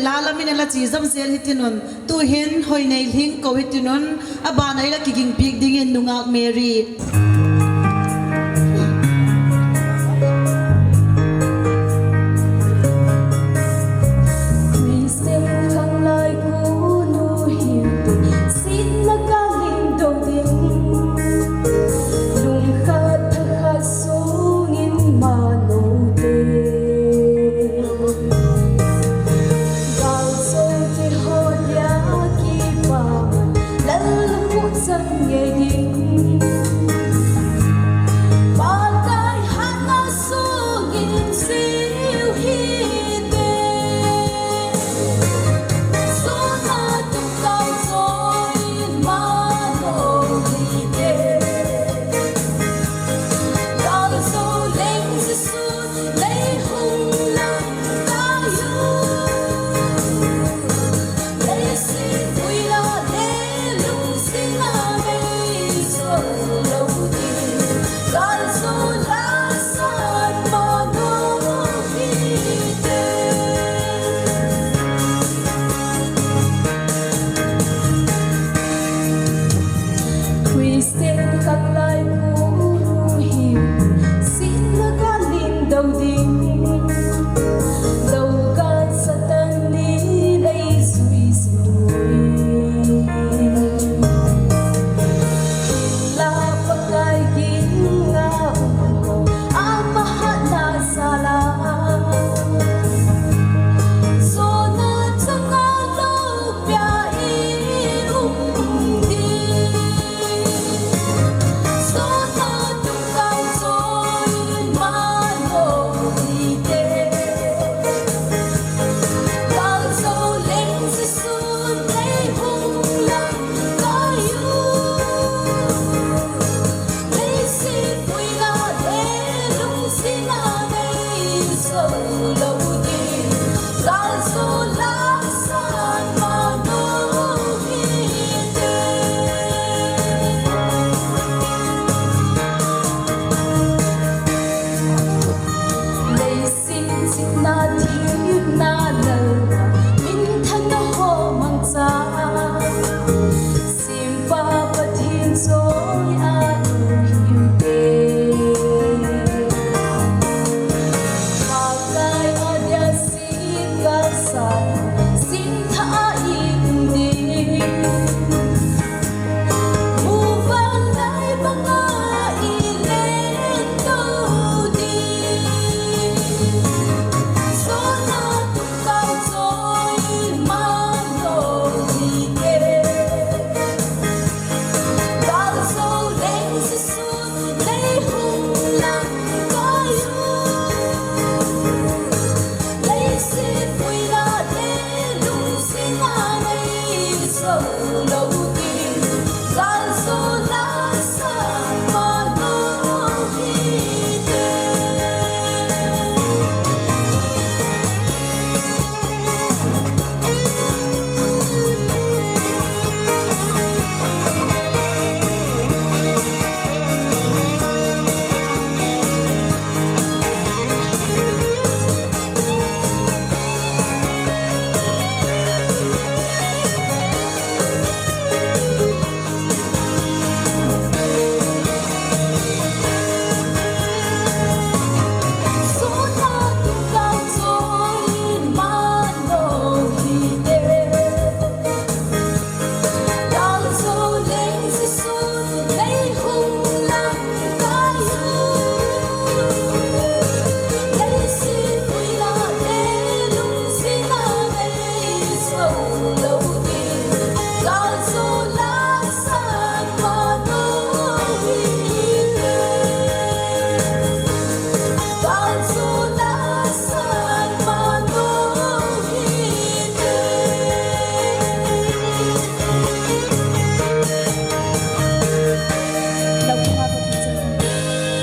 Lalamin ala chi jam jel hitinun, tuhin Hoineilhing kou hitinun, abana ila kigingpik dingin Nungak Mary.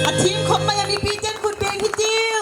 A thim khop mai a mipi ten khut beng hitiu.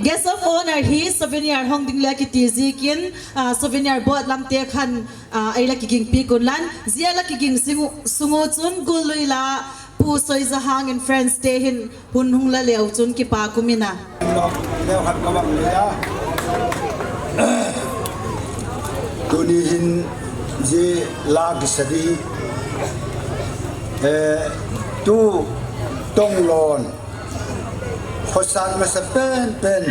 Guest of honor hi souvenir hong ding le kiti ziakin, ah, souvenir board lamte khan, ah, ei la kigingpi kun lan. Zia la kiging sung u chun Gullui la Pu Soizahang in friends te hin hun hung la leu chun kipa kumin a. Leu khat ka bang le a. Tuni hin zia la kisa di. Eh, tu Tonglon. Khosan masa pen pen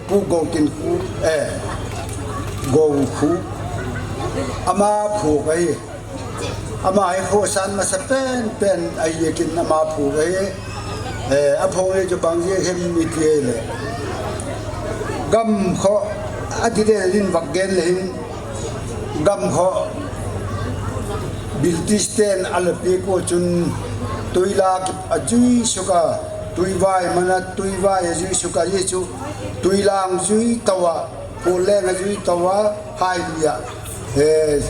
Pu Gokin khu, eh, Go khu. Ama phu ka hi. Ama hi khosan masa pen pen ahi kin ama phu ka hi. Eh, aphong le chu bang je hem mi ti le. Gam kho ati de din vak gen le hin. Gam kho British ten a la pek u chun tuila a jui suka, tuivai mana tuivai a jui suka, zia chu tuilang jui tawa, puleng a jui tawa, hai lia. Eh,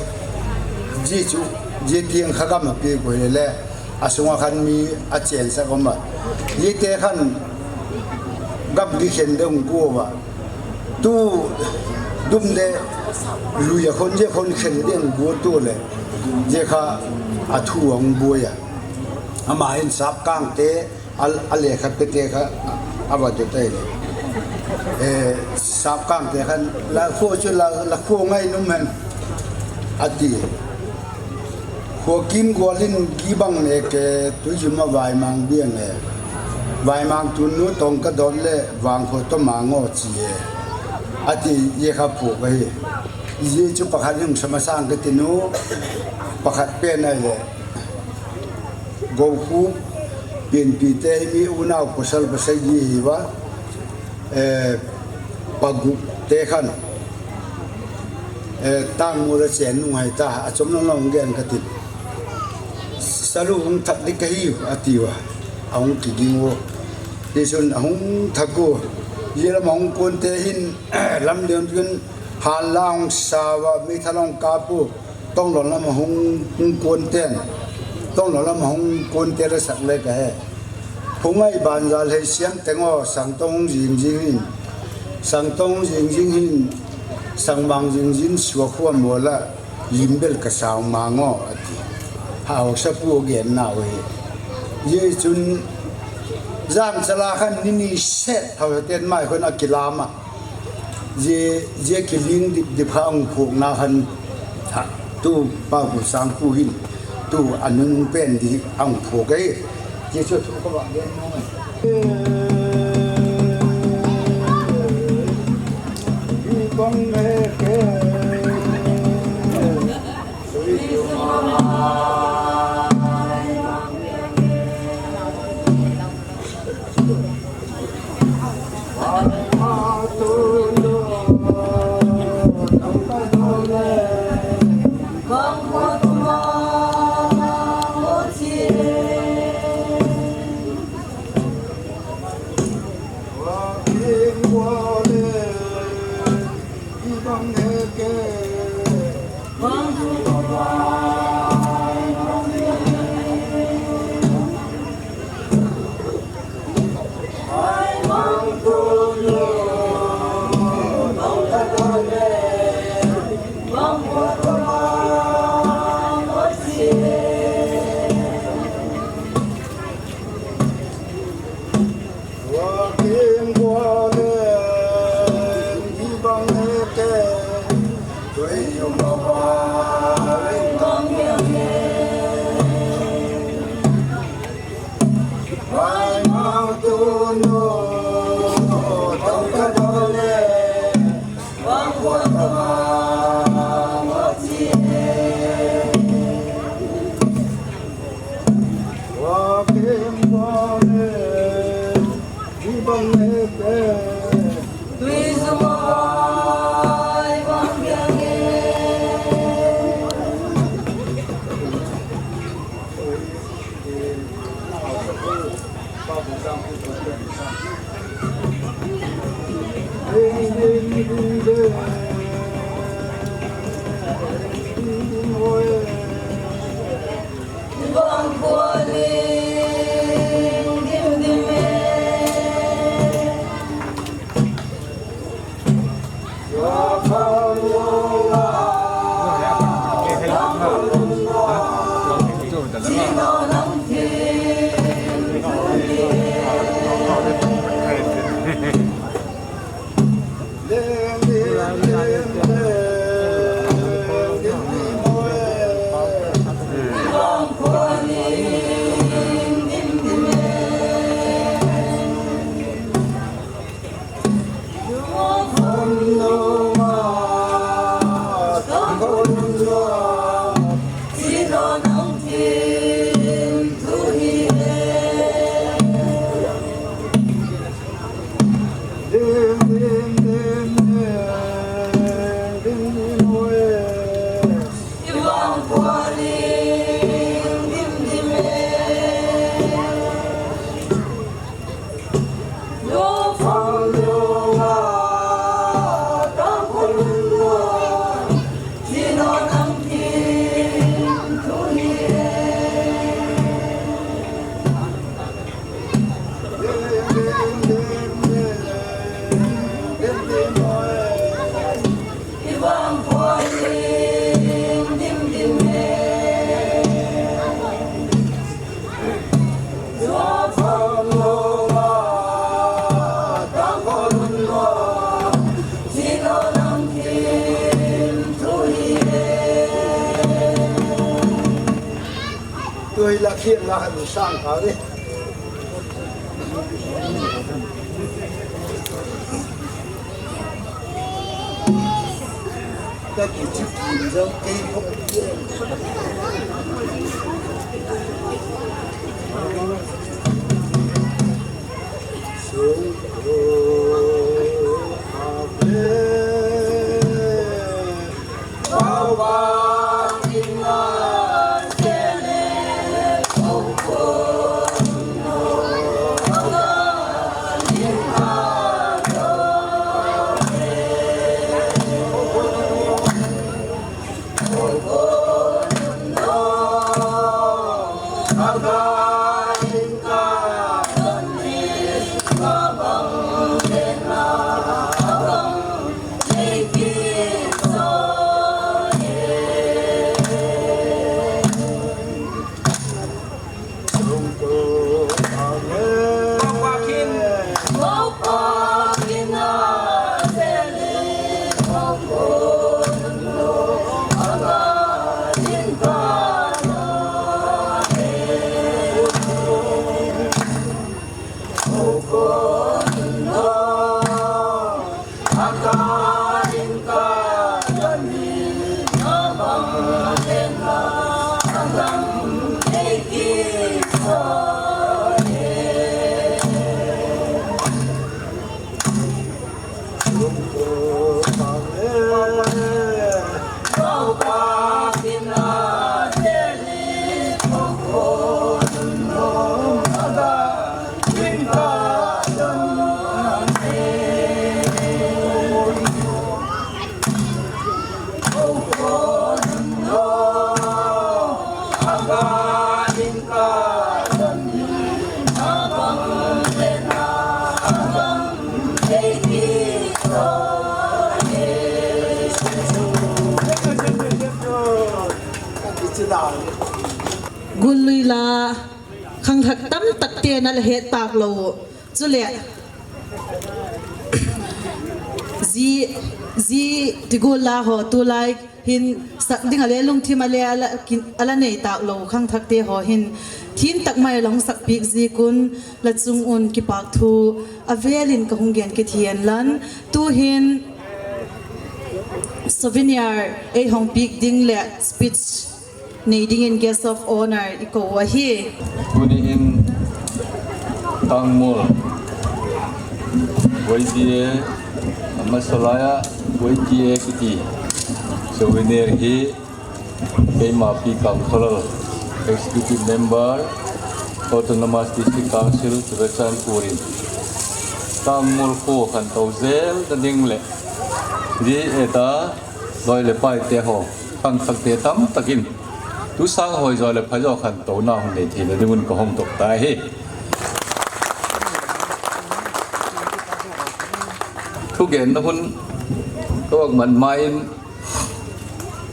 zia chu, zia tiang kha gam a pek u le le. A sunga khan mi a chen sa koma. Zia te khan gam kikhen ding ung ko va. Tu dum de lui a khon je khon khen ding gu tu le. Je kha a thu ang buai a. Ama hin sap kang te a, a le khat pe te kha a va de tai le. Eh, sap kang te khan la kho chu la, la kho ngai num hen. Ati. Khuakim gualin gibang neke tuizuma vaimang biang e. Vaimang tunu tong ka don le vangkho to mango chi e. Ati ye kha phu ka hi. Ye chu pakhat yung sama sang ka tinu pakhat pe nai le. Go khu pin pi te mi unau pasal pasal ye hi va. Eh, pagu te khan, eh, tang mu la chen nung hai ta, a chom long long gen ka tin. Salu hung thak dik ka hi, a ti va. A hung kiging u. Ti sun a hung thak u. Ye lam a hung kun te hin, lam leon kun, hal la hung sa va, mi thalong ka pu. Tonglon lam a hung, hung kun ten. Tonglon lam a hung kun te la sak le ka he. Hung ai ban za lei siam teng o, sang tong hung jing jing hin. Sang tong hung jing jing hin. Sang mang jing jing sua khua mo la. Lim bel ka sang mang o, ati. Hausa pu gen na u hi. Ye chun, zam chala khan ni ni set, hau ten mai khun a kilam a. Zia, zia kiling dip dip kha ang phuk na khan ha, tu pa pu sang pu hin, tu anung pen di ang phuk e. Zia chu thu ka ba gen mo ngai. Bang e ke. Tui la khian la han sang ta ni. Ta ki chi ki jong kei ko. Gul lui la khangthak tam tak te na la het tak lo. Chule, zi, zi tigol la ho tulai hin sak ding a le lungthim a le ala, kin, ala nei tak lo khangthak te ho hin thim tak mai la hung sak piak zik un la chung un kipak thu a velin ka hung gen kit hihen lang. Tu hin souvenir ei hong piak ding le speech nei dingin guest of honour i ko u ahi. Tuni in Tangmol Y T A, Masalaya Y T A kiti souvenir hi keima Pi Kamkholal, Executive Member, Autonomous District Council, Churachandpur in Tangmol kho khantou zel na ding le, zi eta loi le pai te ho, khangthak te tam takin tu sang hoi zo le phai zo khantouna hung nei theina ding un ka hong tok ta hi. Thugenna hun Tua man ma in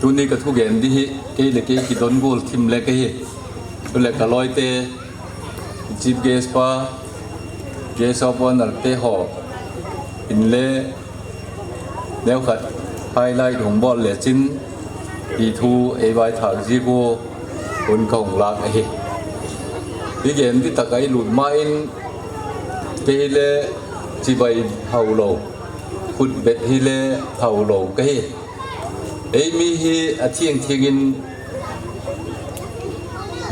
tuni ka thugen di hi, kei le kei kidon gol thim le ka hi. Tule ka loi te, chief guest pa, guest of honor te ho in le, neu khat highlight hung bol le chin, ti thu ei vai thak ji ko hun ka hung lak ahi. Hi gen di tak a i lut ma in, kei hi le chibai hau lo, khut bet hi le hau lo ka hi. Ei mi hi a thiang thiang in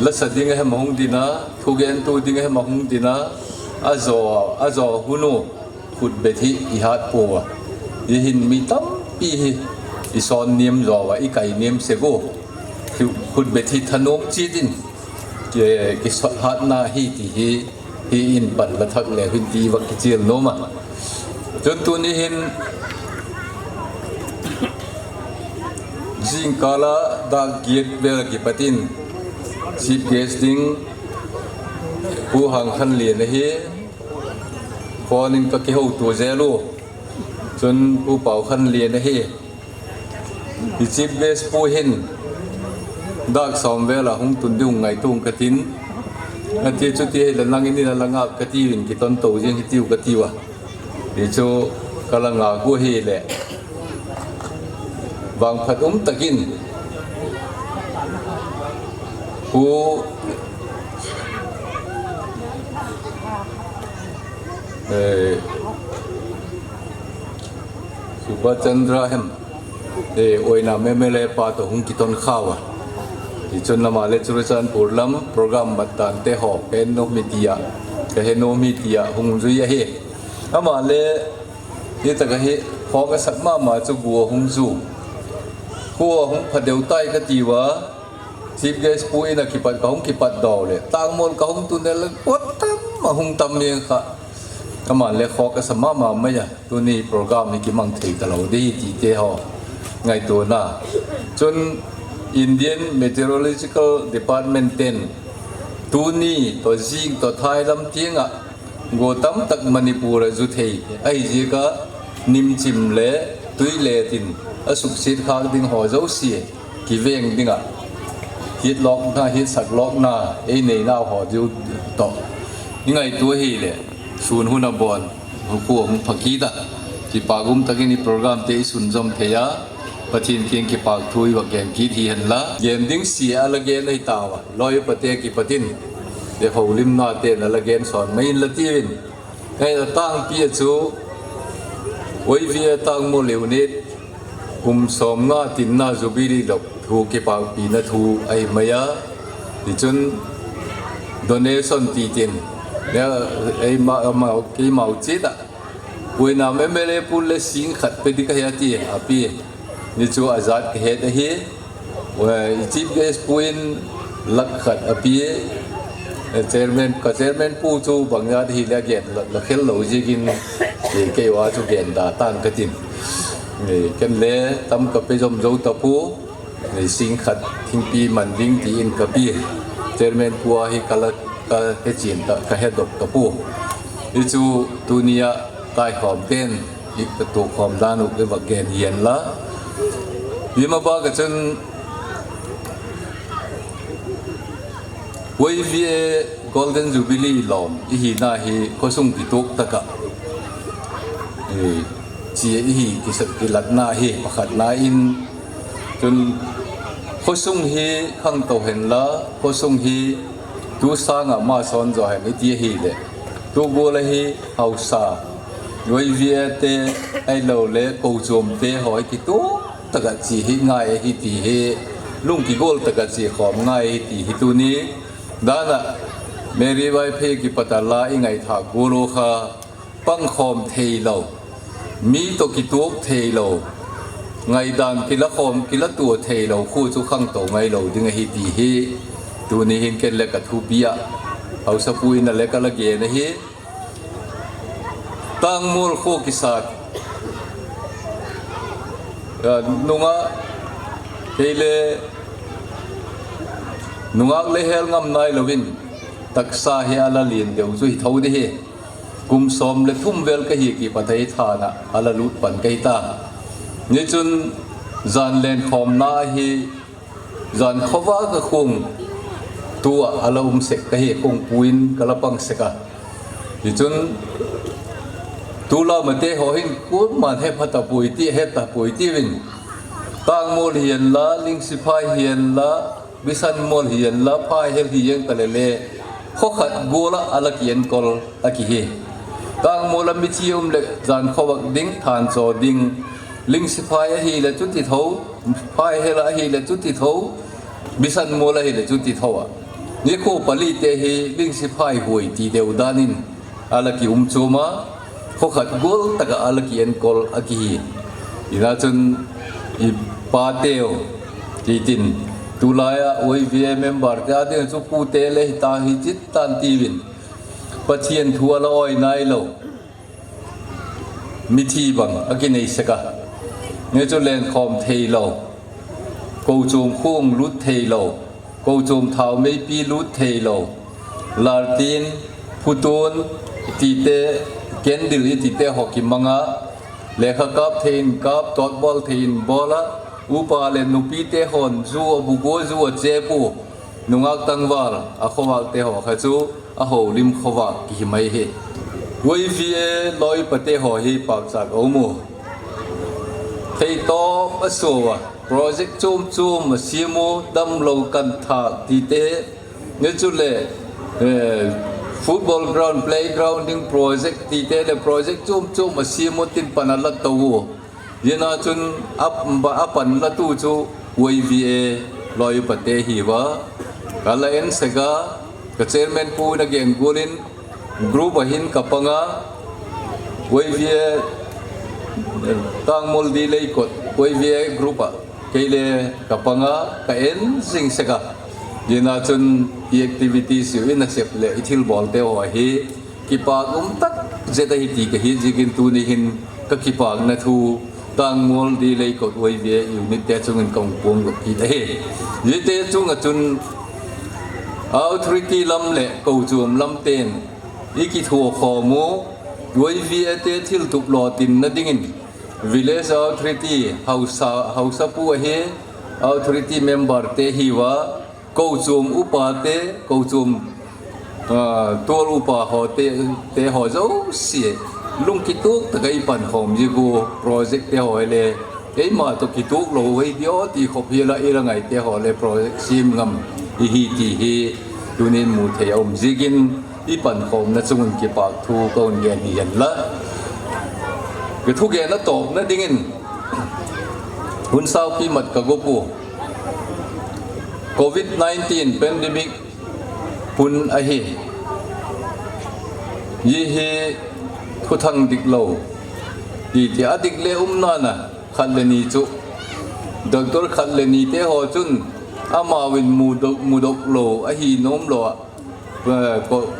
lasa ding a hem a hung dina, thugen tu ding a hem a hung dina, a zo, a zo hunu. Khutbet hi i hat po a. I hin mi tampi hi i son niam zo a, i kai niam se go. Khu-, khutbet hi thanom chit in ki, kisot hatna hi ti hi, hi in pan la thak le hin ti va kichil nom a. Chun tuni hin jingkal a dak giet vel kipat in chief guest ding Pu Hang Khan Lian ahi. Phone in ka kihouto zel u. Chun Pu Pau Khan Lian ahi. Hi chief guest pu hin dak som vel a hung tun ding ngaito ing ka tin. Ati chu ti hi la nang in la ngap ka ti in kiton to jing hi tiu ka ti u a. Hi chu ka la ngak u hi le. Vangphat um takin Pu, eh, Subhas Chandra hem, eh, Oinam M L A pa to hung kiton kha u a. Hi chun ama le Churachandpur lam program mat dan te ho, ka he nom hi ti a, ka he nom hi ti a hung jui ahi. Ama le, hi taka hi, kho ka sak mama chu gu a hung ju. Khu a hung pha deu tai ka ti u a, chief guest pu in a kipat ka hung kipat do le. Tangmol ka hung tun le, pot tam, a hung tam mi kha. Ama le kho ka sa mama mai a, tuni program hi kimang thei ta lo di ti te ho. Ngaito na. Chun Indian Meteorological Department ten tuni to jing to thai lam tiang a go tam tak Manipur a ju thei. Ahi jeh a nimchim le tui le tin a suksit khak ding ho jouse kiveng ding a. Hit lok na, hit sak lok na, ei nei na ho ju to. I ngaito hi le, sun hun a bon, hu ku hung pha kit a. Kipak um takin i program te i sun jom thei a. Pathen kiang kipak thu i va gen kit hi hen la. Gen ding si a la gen ahi ta u a. Loi pa te kipat in. Te houlimna te na la gen son mai in la ti in. Kei la tang pi a chu. Oi vi a tang mo leu ni. Kum som nga tin na jubilee lop. Thu kipak pi na thu ahi mai a. Ti chun donation ti tin. Ya, ei ma, ma, kei mau chi ta. Oinam M L A pu le sing khat pe di ka hi a ti, a pi. Ni chu a jat ka het ahi. Ua, i chief guest pu in lakh khat a pi. Eh, chairman, ka chairman pu chu bang jat hi le gen la, la khel lo jik in, eh, kei u a chu gen da tang ka tin. Eh, ken le tam ka pe jom jo ta pu. Ni sing khat thingpi man ding ti in ka pi. Chairman pu a hi ka la, ka he chin ta, ka he dok ta pu. Hi chu tuni a tai khom ten, hi ka tu khom dan u ke va gen yen la. Hi ma ba ka chun Y V A Golden Jubilee lom, i hi na hi khosung kituk taka. Eh, chi i hi kisak kilat na hi, pakhat na in, Chun khosung hi khangtou hen la, khosung hi tu sang a ma son jo hen i ti hi le. Tu gol a hi hausa, Y V A te, ai lo le, ko chom te ho i kitu taka chi hi ngai hi ti hi, lung kigol taka chi khom ngai hi ti hi tuni. Dana, Mary Vaiphei kipata la i ngai tha gol u kha, pangkhom thei lo, mi to kituak thei lo, ngaidan kila khom, kila tua thei lo, khu chu khangtou ngai lo ding ahi ti hi, tuni hin ken le ka thupi a, hausa pu in a le ka la gen ahi. Tangmul khu kisat, a, nunga, kei le, nungak le hel ngam nai lovin, taksa hi a la lien deu chu hi tho di hi. Kum som le thum vel ka hi kipata hi thana a la lut pan ka hi ta. Hichun jan lenkhomna hi jan khovah a kong tua ala um sek kahi, kongpu in kala pang sek a. Hichun tulai mite ho hin koiman hepha tapoi ti, heta poi tiuvin. Tangmol hihen la, Lingsiphai hihen la, Bisanmol hihen la, Phaihel hijeng talele, kho khat gol a ala kienkol akihi. Tangmol a mithi um le jan khovah ding, thancho ding. Lingsiphai ahile chuti tho, Phaihel ahile chuti tho, Bisanmol ahile chuti tho a. Nikho pali te hi Lingsiphai hoi ti deu danin ala kium chom a, kho khat gol taka ala kienkol akihi. Hijeh chun i pateu, hitin, tulai a Y V A member te ading chu pute le hita hi chit tan tiuvin. Pathen thu ala oi nailou mithi bang akinei sek a. Hichu lenkhom theilou, kochom khong lut theilou, kochom thao meipi lut theilou, laltin, phutun, tite, candle i tite ho kimang a, lekha kap thei in kap, tot bol thei in bol a, upa le nupi te hon ju abugu, ju achepu, nungak tangval, akhovah te ho kha chu ahoulim khovah kihi mai hi. Y V A loipa te ho hi pachat aum u. Thei tawp a suo a, project chom chom a siam u, damlo kan thak tite, hichu le, eh, football ground, playground ding project tite le project chom chom a siam u tin pan ala tou u. Hijeh chun a, a pan latu chu Y V A loipa te hiuva. Kala en sek a, ka chairman pu in agen gol in, group a hin kapang a, Y V A, eh, Tangmol Dilei kot, Y V A group a, kei le kapang a, ka en jing sek a. Hijeh chun i activities u, i nasep le i thilbol te ho hi kipak um tak jeh ahi ti kahi jeh in tuni hin ka kipakna thu Tangmol Dilei kot Y V A unit te chungin kahung puang got kit ahi. Hijeh chunga chun authority lam le kochom lam ten i kithukhom u, Y V A te thiltup lolhinna dingin village authority, haosa, haosa pu ahi, authority member te hiuva, kochom upa te, kochom, ah, tual upa ho te, te ho jouse lungkituak taka i pankhom jeh u, project te ho le, keima toh kituak lou vei dio ti khop hi la, i la ngai te ho le project siam ngam ihi ti hi tunin mu thei a um jeh in, i pankhomna chungun kipak thu kahung gen hi hen la. Ka thugen a tawpna dingin, hun saupi mat ka gop u, covid nineteen pandemic hun ahi. Hijeh hin thuthang dik lou, ti ti a dik le um nana, khat le ni chu, doctor khat le ni te ho chun, amau in mudoh, mudoh lou ahi nom lou a, eh, po-,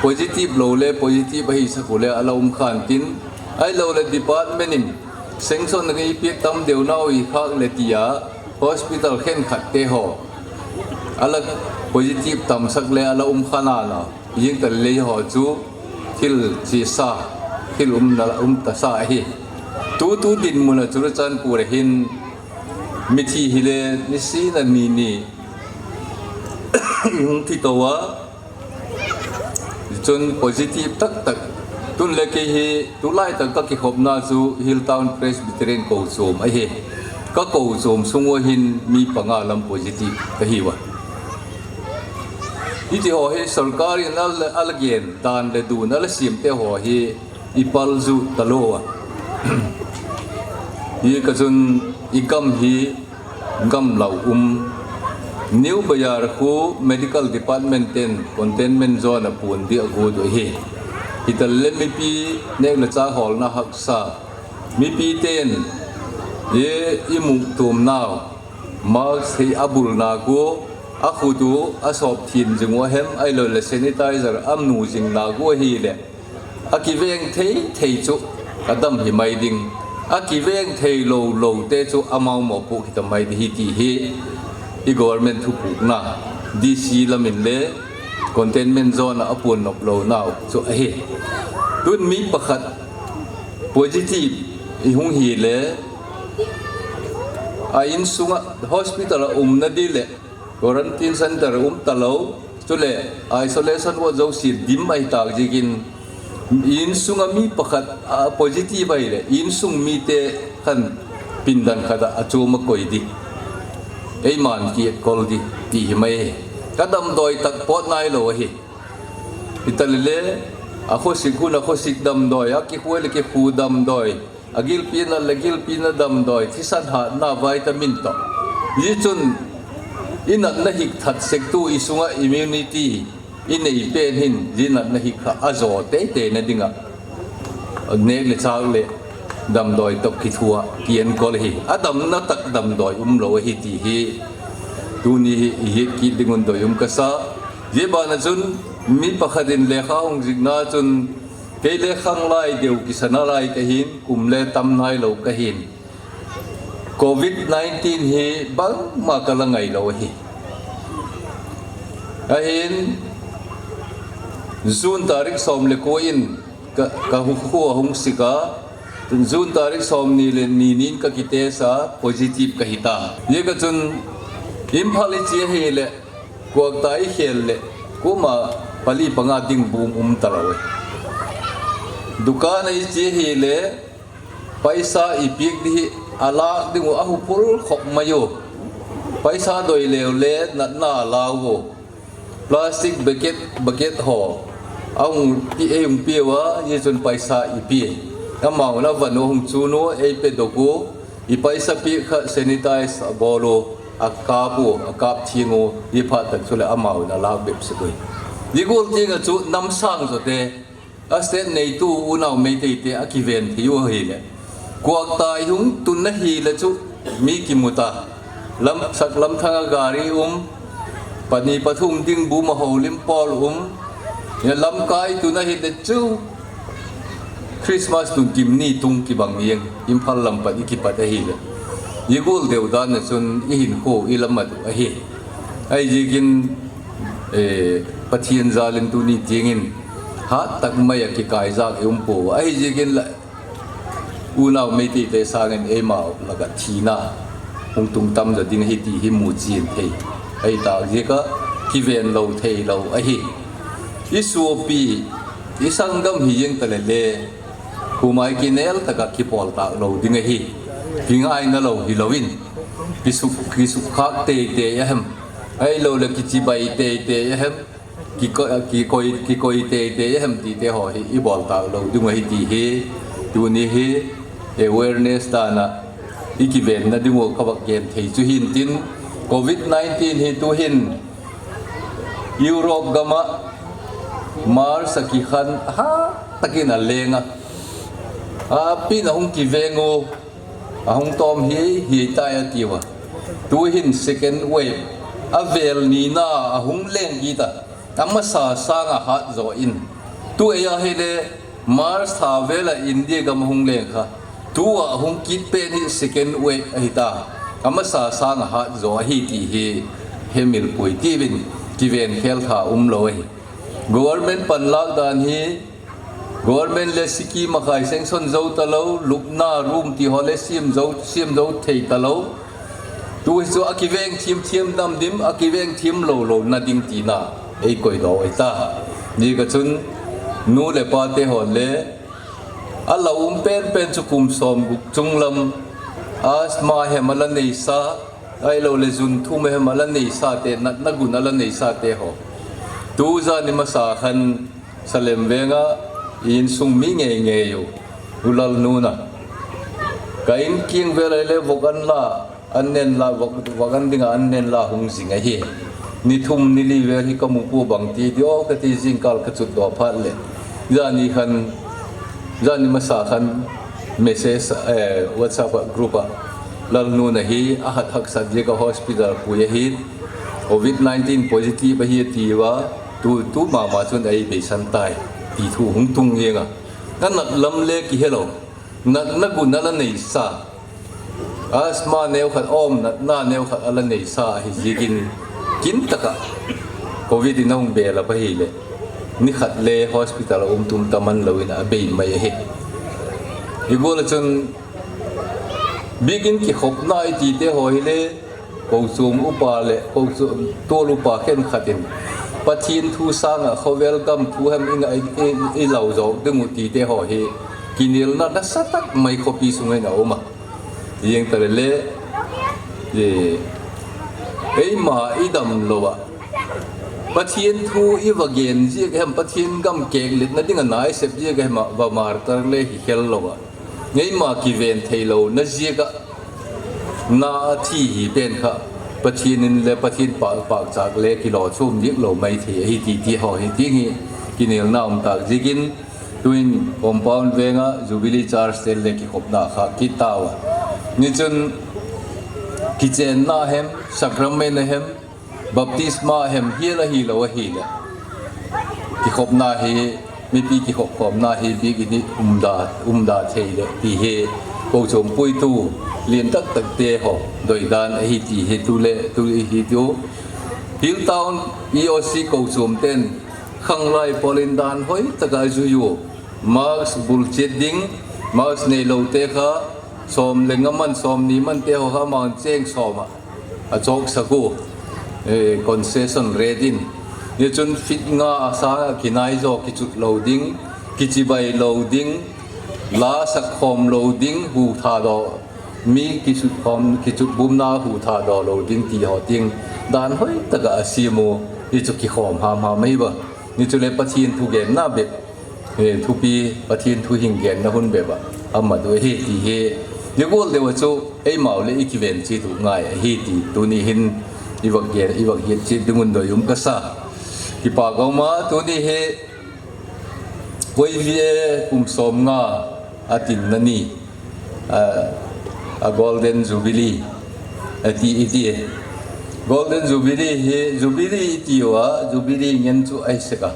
positive lou le positive ahi sak u le ala um khan tin, ahilou le department in sanction ngai pek tam deu nau i khak le tia, hospital khenkhat te ho ala positive tam sak le ala um khan a la, jing ta le ho chu thil chesa, thil umna, um tasa ahi. Tutu dinmun a Churachandpur a hin mithi hi le nisim a ni ni hung thi tou a, chun positive tak tak. Tun le kei hi tulai tak ka kikhopna chu Hill Town Presbyterian kochom ahi. Ka kochom sung u hin mi panga lam positive kahi uva. Hiti ho hi sorkar in ala, ala gen dan le dun ala siam te ho hi i pal ju talou a. Hi ka chun i gam hi gamlou um. New Bazar khu medical department ten containment zone a pun ding a got u ahi. Hita le mipi neh le chah holna haksa, mipi ten i, i muktum nau, mask hi a bul na got, a khut u a sop thin jing u hem, ahilou le sanitizer a mu jing na got hi le, a kiveng thei thei chu a dam hi mai ding. A kiveng thei lou lou te chu amau mopoh hi ta mai ding hi ti hi i government thupukna, D C lam in le containment zone a a pun nop lou nau chu ahi. Tun mi pakhat positive i hung hi le, A insunga hospital a umna di le quarantine center um talou, chule isolation ward jouse dim ahi tah jeh in, insunga mi pakhat a positive ahi le, insung mite khan pindan khat a achom a koi di. Eiman kikol di, ti hi mai. Ka damdoi tak pot nailou ahi. Italile, a khosik hun a khosik damdoi, a kikhu le kikhu damdoi, a gilpi na le gilpi na damdoi, thisan hatna vitamin to. Hichun, i natna hik that sek tu i sunga immunity i nei pen hin, i natna hik kha a jo teitei na dinga nek le chak le damdoi tok kithua kienkol hi. A damna tak damdoi umlou ahi ti hi. Tuni hi i het kit dingun doi um kasa. Hijeh bana chun mi pakhat in lekha hung jihna chun kei le khanglai deu kisa nalai kahin, kum le tam nailou kahin. Covid nineteen hi bangma ka la ngailou ahi. Ahin June tarik som le ko in ka, ka hu-, khu ahung sik a, June tarik som ni le ni nin ka kitest a positive ka hita. Hijeh a chun Imphal i che ahile, Kwakta i khel le, kum a pali panga ding bum um talou e. Dukan a i che ahile, paisa i piak di hi, a lak ding u a huphul khop mai u. Paisa doi leu le, natna a lau u. Plastic bucket, bucket ho. A hung pi, ei hung piu a, hichun paisa i pi. Amau na van u hung chun u, ei pe dok u. I paisa pi kha sanitize a bol u, a kap u, a kap thing u, hiphat tak chule amau na lak bep sek u. Hijeh a chu nam sang jote, a state neitu unau Meitei te a kiven thei u ahile. Kwakta i hung tun ahile chu mi kimu ta. Lam, sak lam thang a gari um, pani pathum ding bum a holim pol um. Hia lamkai tun ahile chu Christmas tun kim ni tung kibang jeng, Imphal lam pat i kipat ahile. Hijeh a deu dan a chun i hinkho i lam a tu ahi. Ahijeh in, eh, Pathen jal in tuni tieng in hat tak mai a kikai jak i um pou. Ahijeh in la, unau Meitei te sang in eima lak a thina hung tung tam jo ding ahi ti hi mu chin thei. Ahitah jeh a kiven lou thei lou ahi. I sopi, i sanggam hi jeng tale le, kum a i kinel tak a kipol talou ding ahi. Kingaina lou hilou in, kisuk, kisukkhak teitei ahem, ahilou le kichibai teitei ahem, kiko-, kikoi, kikoi teitei ahem ti te ho hi i bol talou ding ahi ti hi, tuni hi awareness dan a i kivenna ding u ka va gen thei chu hin tin, Covid nineteen hi tu hin Europe gam a March a kikhan hat tak in a leng a, a pi na hung kiveng u, a hung tom hi, hi tai a ti u a. Tu hin second wave a vel ni na a hung leng kit a. A masa sang a hat jo in. Tu ei ahile March tha vel a India gam a hung leng kha. Tu a hung kit pen hi second wave ahi ta. A masa sang a hat jo ahi ti hi hemil pui tivin kiven khel tha umlou ahi. Government panlak dan hi, government le scheme a khai sanction jou talou, lupna room ti ho le siam jou, siam jou thei talou. Tu hi chu a kiveng thim thim dam dim, a kiveng thim lou lou na ding tina ei koi doh ahi ta. Hijeh a chun nu le pa te ho le a la um pen pen chu kum som gup chung lam, asthma hem a la neisa, ahilou le jun thum hem a la neisa te, natna gun a la neisa te ho. Tu jan i masa khan Salem veng a i insung mi ngei ngei u, U Lalnun a, ka in kiang vel a le vok an la, an nen la, vok, vok an ding a an nen la hung jing ahi. Ni thum ni li vel hi ka mu pu bang ti di o ka ti jingkal ka chut doh phat le. Jan i khan, jan i masa khan message, eh, WhatsApp a group a, Lalnun a hi a hat haksat jeh a hospital pui ahi. Covid nineteen positive ahi a ti uva, tu, tu mama chun ei beisan tai, ti thu hung tung jeng a. Ka nat lam le kihe lou, natna gun a la neisa, asthma neo khat om, natna neo khat a la neisa ahi jeh in, kin tak a Covid in a hung belap ahi le, ni khat le hospital a um tum ta man lou in a bei mai ahi. Hijeh a chun Bikin kikhopna i tite ho hi le, kochom upa le kochom tol upa khenkhat in Pathen thu sanga khovel gam thu hem i, i, i lau jo ding u tite ho hi kinelna nasa tak mai khopi sunga i na um a. Jeng ta le le, e, eima i dam lou a, Pathen thu i va gen jia ka hem, Pathen gam kekletna dinga na i sep jia ka hem a, va martar le hi khel lou a. Ngeima kiven thei louna ziak a na thi hi pen kha Pathen in le Pathen pa, pakchak le kilo chom dik lou mai thei ahi ti, ti ho hi ti hi kinelna um tak ziakin tuin compound venga Jubilee Church te le kikhopna kha kit tau a. Ni chun kichenna hem, sacrament hem, baptisma hem hial ahi lou ahi le, kikhopna hi, mipi kikhop khomna hi bikin i umda, umda thei le ti hi kochom puitu lien tak tak te ho doidan ahi ti hi tu le tu hi tu. Hilltown E O C kochom ten khanglai polin dan hoi taka jui u, mask bulchet ding, mask nei lou te kha som le nga man, som ni man te ho kha man cheng som a a chok sak u, eh, concession rate in. Ni chun feet nga a sanga kinai jo kichut lou ding, kichibai lou ding, la sak khom lou ding, hu tha do, mi kichut khom, kichut bumna hu tha do lou ding ti ho ding. Dan hoi taka a siam u, ni chu kikhom ham ham mai ba. Ni chu le Pathen thu genna bep eh, thupi Pathen thu hin genna hun bep a, ama tu ahi ti hi. Ni gol deu a chu, eimau le i kiven chi tu ngai ahi ti. Tuni hin i vak gen, i vak hiat chi ding un doi um ka sa. Kipa ka um a, tuni hi, Y V A kum som nga a tinna ni, a, a Golden Jubilee, a ti i ti. Golden Jubilee hi, Jubilee i ti u a, Jubilee ngen chu ahi sek a.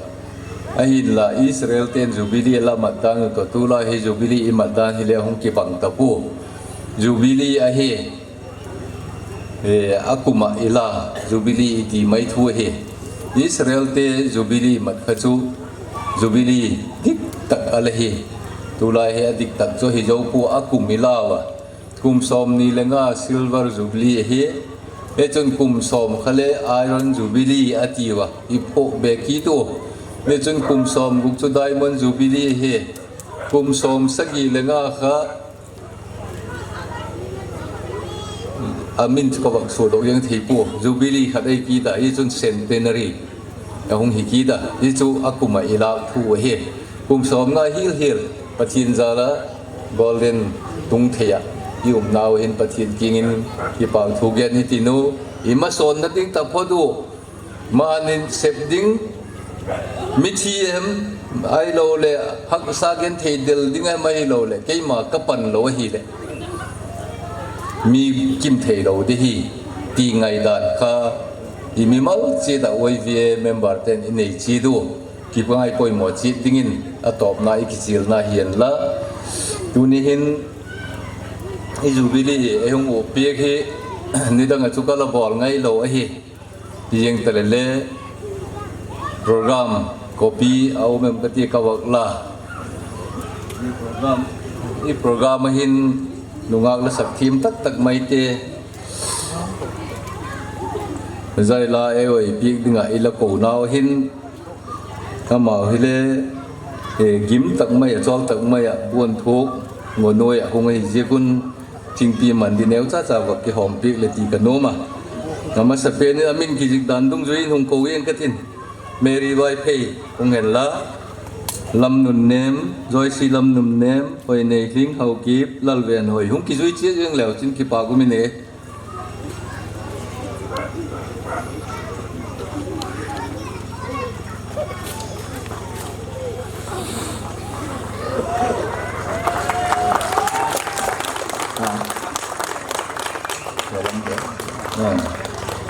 Ahinla Israel ten Jubilee la mat dan u toh tulai hi Jubilee i mat dan hi le hung kibang ta pu. Jubilee ahi, eh, a kum a i la Jubilee i ti mai thu ahi. Israel te Jubilee mat kha chu Jubilee dik tak a la hi. Tulai hi a dik tak chu hi zo pu a kum i la u a. Kum som ni le nga Silver Jubilee ahi. Hichun kum som khat le Iron Jubilee a ti u a, i phoh be kit u. Hichun kum som guk chu Diamond Jubilee ahi. Kum som sagi le nga kha, a min chu ka vak sudoh jeng thei pu. Jubilee khat ei kit a, hichun Centenary a hung hi kit a, hichu a kum a i lak thu ahi. Kum som nga hil hil, Pathen jal a Golden tung thei a i um nau hin Pathen kiang in kipa thu gen hi ti nu, i ma son na ding ta pho du, ma nin sep ding, mithi hem, ai lo le, haksa gen thei del ding hem ai lo le, keima ka pan lo ahi le. Mi kim thei lo di hi, ti ngai dan kha, i mimal chi da Y V A member ten i nei chi du. Kipangai poimo chi dingin a topna i kichilna hian la. Tuni hin i Jubilee hi ei hung u piak hi nidang a chu ka la bol ngai lo ahi. Ti jeng ta le le program copy a um em ka ti ka vak la. I program, i program a hin nungak la sak thim tak tak mai te. Zai la ei oi piak dinga i la ko nau hin Amau hi le, eh, gim tak mai a, chol tak mai a, buan thuk, ngo noi a, hung ahi ziak un, thingpi man di neu cha cha vak kihom piak le ti ka nom a. Amasa pen in a min kizik dan dungzui in hung ko eng ka tin. Mary Vaiphei, hung hen la, Lamnunnem, Joyce Lamnunnem, Hoinei Hling, Haokip, Lalvenhoi, hung kizui chiat eng leu chin kipa kum in e.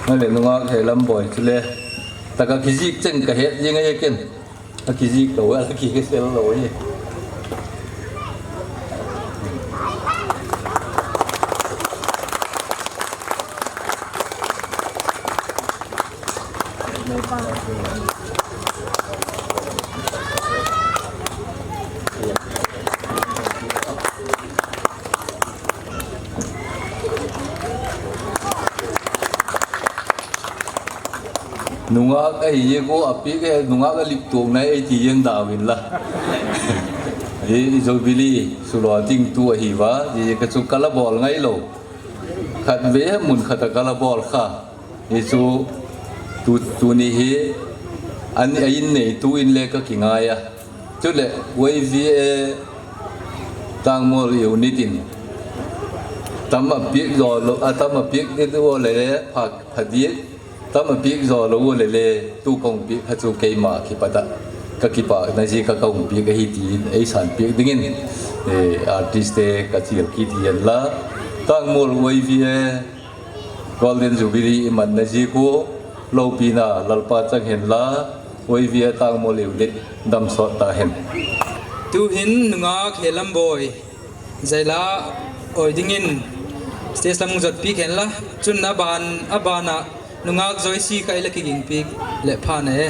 Nale nunga he lam boi chule. Taka kizik chen ka het jing a ken. A kizik lo, a kizik lo hi. Nungak ahi jeh ko apek e, nungak alip tuak nai e ti jeng da uvin la. Hi Jubilee sula ding tu ahi va, jeh ka chu ka la bol ngai lou. Khat ve mun khat a ka la bol kha. Hi chu tu, tuni hi an, a in nei tu in le ka kingai a. Chule Y V A Tangmol unit in tam a pek jo lou, a tam a pek de lou le pha, pha di. Tam a pek jo lou le le, tu ka hung pek kha chu keima kipat a ka kipana jeh a ka hung pek ahi tin ei san pek dingin, eh, artist te ka chil kit hi hen la. Tangmol Y V A Golden Jubilee i manna jeh ko loupina Lalpa chang hen la, Y V A Tangmol unit damsot ta hen. Tu hin nungak Helam Boi Zaila oi dingin stage lam jot pek hen la, chun aban, aban a nungak Joyce kha i la kiging pek le pha na e.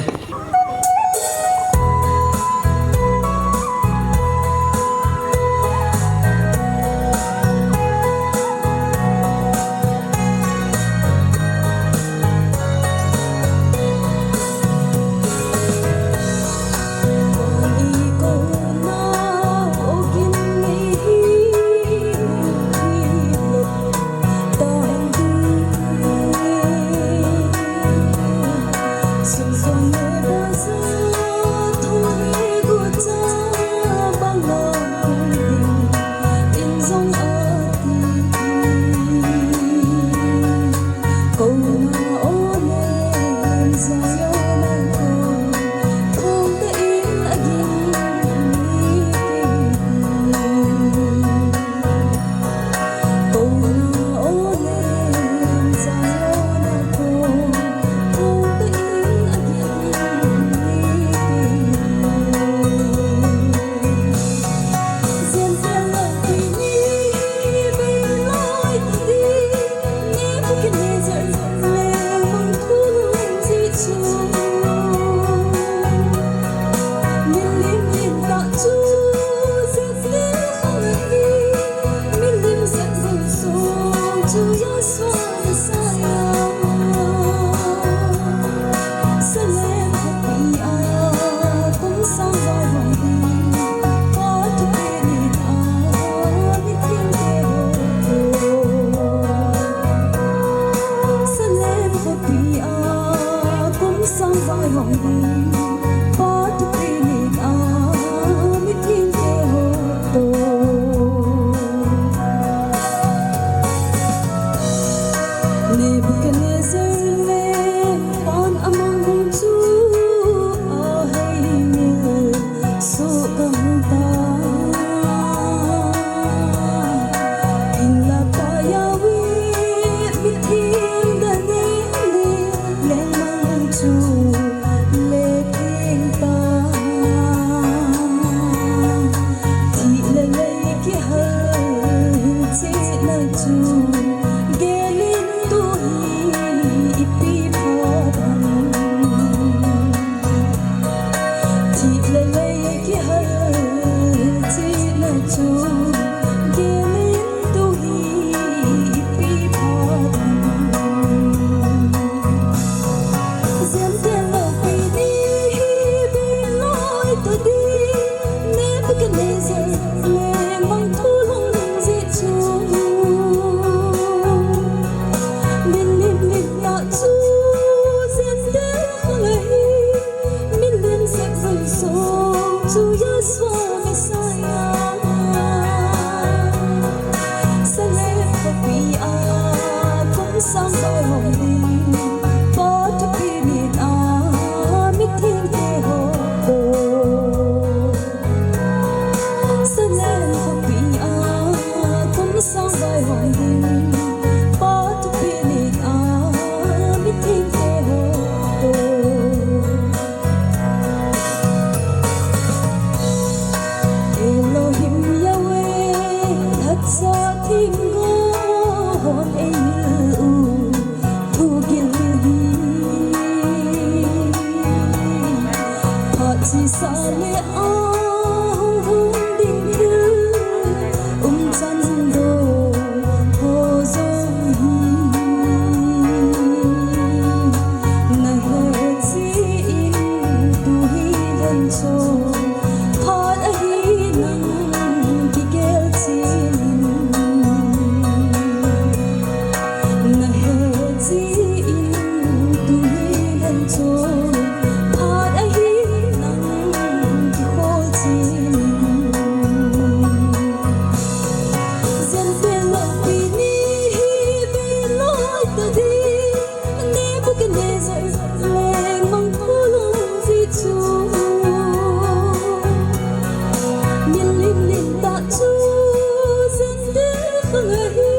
Ahi,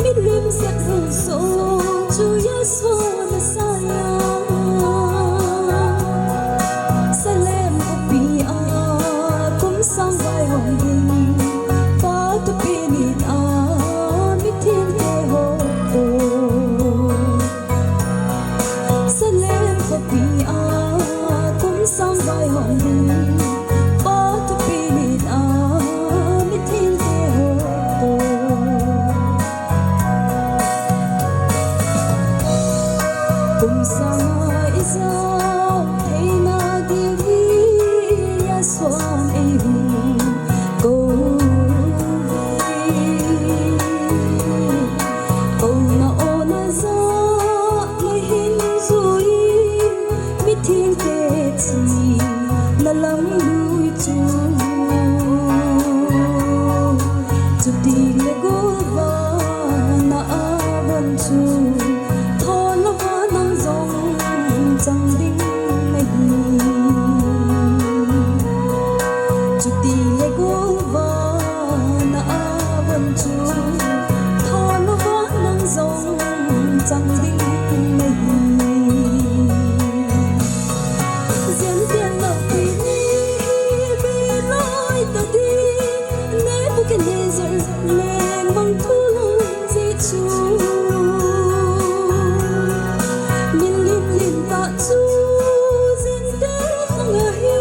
milim sep hung so chu Yeshua Messiah. Salem khopi a kum sang vai hong ding, Pa thupi nit a mithengte ho. Salem khopi a kum sang vai hong ding, Pa thupi nit a mithengte ho. Kum sanga ijao theina diuva Yeshua eihung kou hi. Kouna ona ja nahin jui, mithengte china lam lui chu. Chutile golvana a von chu, thon louva nang jong chang ding nahi. Chutile golvana a von chu, thon louva nang jong chang ding nahi. Gentile loupi ni hi, bilai tadin Nebuchadnezzar lengmang thu lhung jeh chu, milim lim tah chu Gentile khang ahi,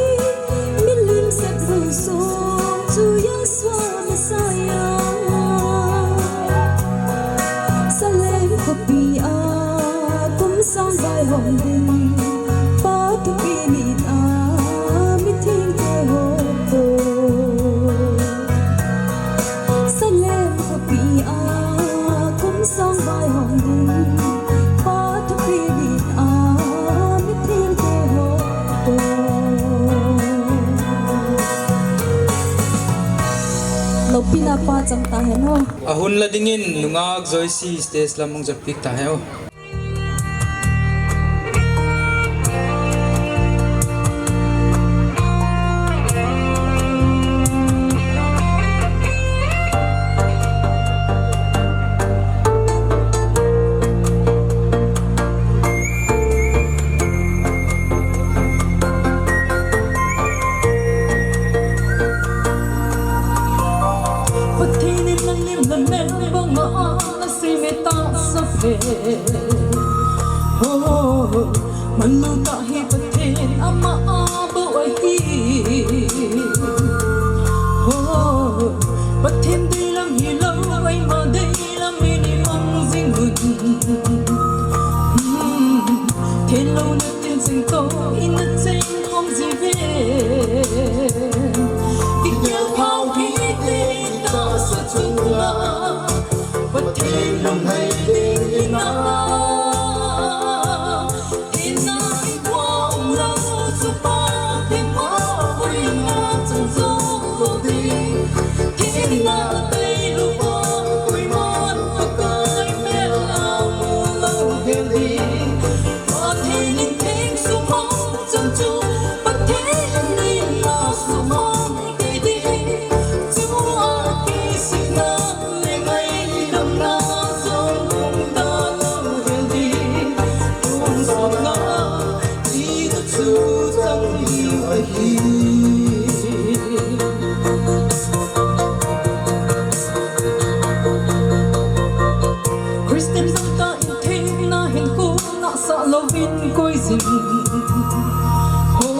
milim sep hung so chu Yeshua Messiah. Salem khopi a kum sang vai hong ding, Pa thupi nit a mithengte ho. Salem khopi a kum sang vai hong ding, Pa thupi nit a mithengte ho. Loupina Pa chang tahen o. Ahun la dingin nungak Joyce stage lam hung jot piak tahen o. Pathen in nanglim le mel banga ana seime tahsa pen. Ho, manlu tah hi Pathen ama a bou ahi. Ho, Pathen deilam hilou, eima deilam in imang jing un. Hmm, thenlouna tin ching toh in acheng khom jiuve. Kigel phao hite tahsa chunga Pathen lunglhai ding in a. Thina in puang lou chu Pathen ma koima chang jong lou ding. Thina tei louva koiman Pakai mel a mu lou hel ding. Pathen in theng sumang chan chu Pathen in a sumang kei ding. Chua kisihna le ngaidamna jong hung dalou hel ding. Kum sanga tina chu chang diu ahi. Christian jong tah in thengna hinkho nahsah louvin koi jing. Ho,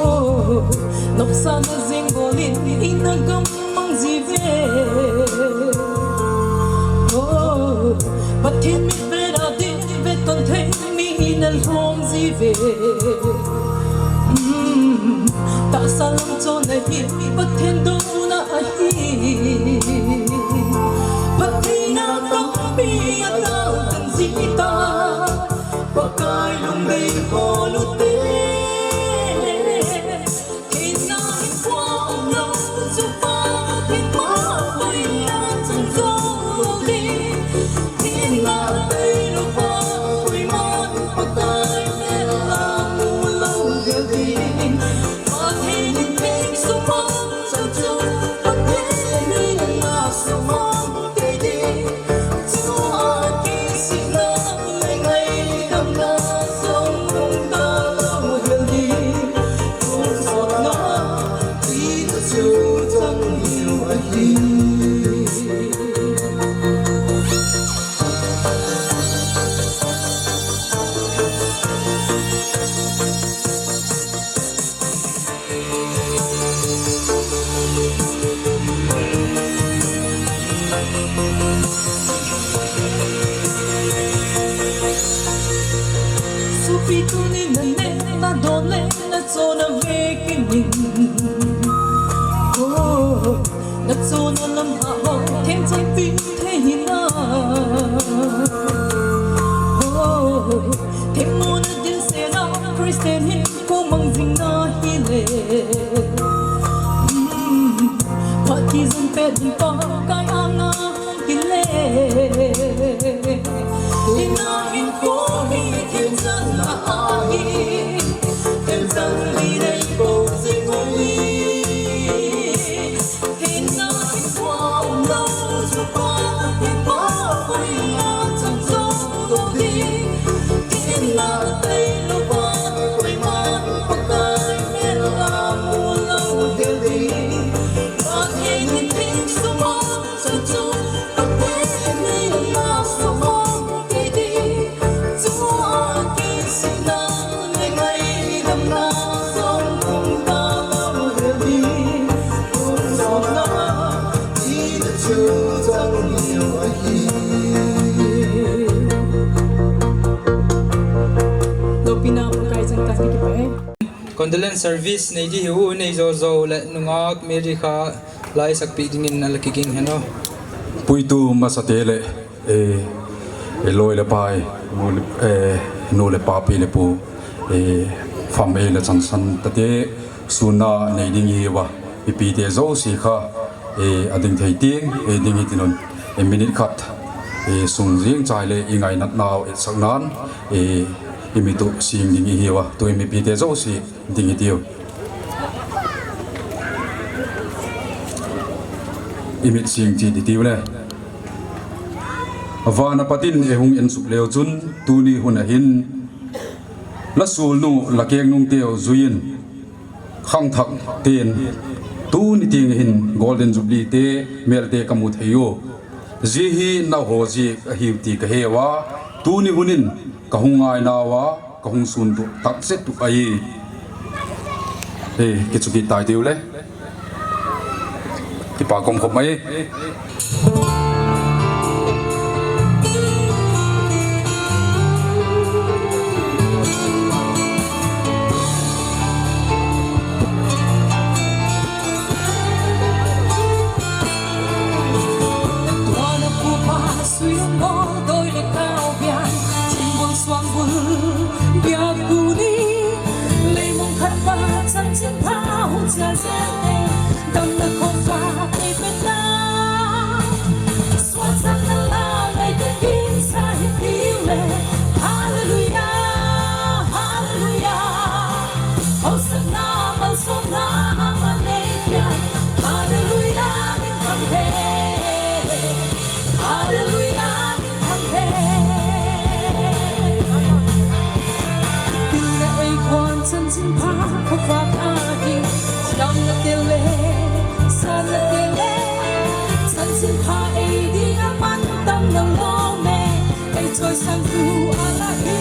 nopsahna jeng bol in ina gam mang jiuve. Ho, Pathen mitvet a ding vetton thei mi ina lhom jiuve. Hmm, tahsa lam chonna hi Pathen douna ahi. Pathen a tampi a tao tan jita, Pakai lungdei bol u te. Thina in puang lou chu Pathen ma koima chang jong lou ding. Thina tei louva koiman Pakai mel a mu lou hel ding. Pathen in theng sumang chan chu Pathen in a sumang kei ding. Thei hina. Oh, themmo na dil sena Christian hinkho mang jing na hile. Hmm, phat kijun pet ding Pakai anga hile. Hina hinkho hi themchan na ahi. Themchan li nei ko jing u hi. Condolence service nei di hi u nei jo jo le nungak Mary kha lai sakpi dingin ala kiging heno. Puitu masate le, eh, eh, loi le pai, nu le, eh, nu le pa pi le pu, eh, fam ei le chansan tate, suna nei ding hi va, ipi te jo si kha, eh, ading thei ting, eh, ding hi tinun, eh, minute khat, eh, sung jing chai le i ngainat nau, eh, sak nan, eh, i mitu sing ding hi va, tu i mipi te jo si, ding hi tiu. I mit sing chi di tiu le. Vana patin e hung en sup leu chun, tuni hun ahin, la sulnu, la kengnung teu juiyin, khangthak ten, tuni ting hin Golden Jubilee te, mel te ka mu thei u. Ji hi na ho ji ahiu ti ka he uva, tuni hunin ka hung ngai nauva, ka hung sun tu tak set tu ahi. He, kichuki tai tiu le. Kipa kom khop mai. Sui hung bol doi le kau bian, thim bul suang bul biak bu ni. Leimong khat pa chanchin pha hung chia zel te, damna khop pa te pen na. Suan sang na la ngai te kin sa hi tiu le. Hallelujah, hallelujah. Hosanna, malsomna, ama nei pia. Hallelujah, min thang he. Hallelujah, min thang he. Tin na ei kuan chanchin pha, kho pha pha hi, dam na te le, san na te le. Chanchin pha ei ding a man tam na lo me, ei choi sang tu ala hi.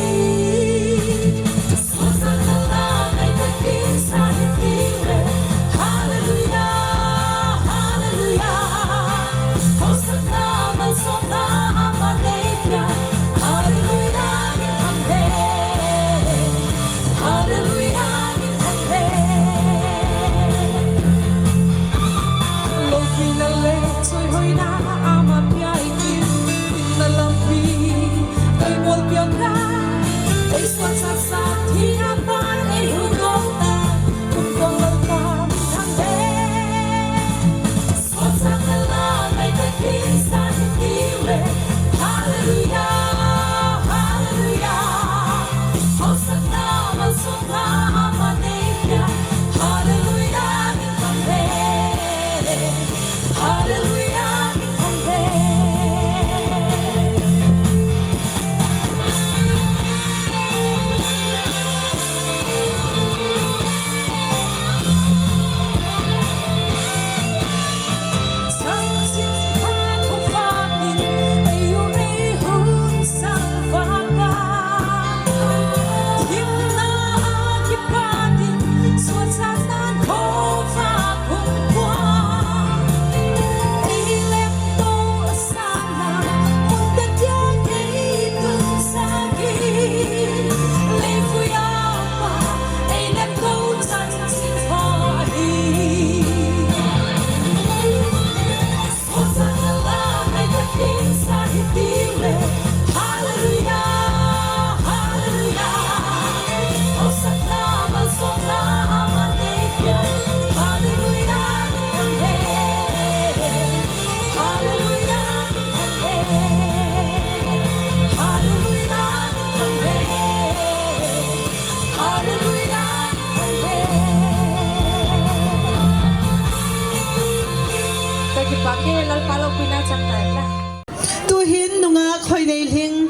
Tuhin nungah Khoineilhing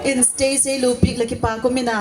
in stage ei lupik le kipa kumin a.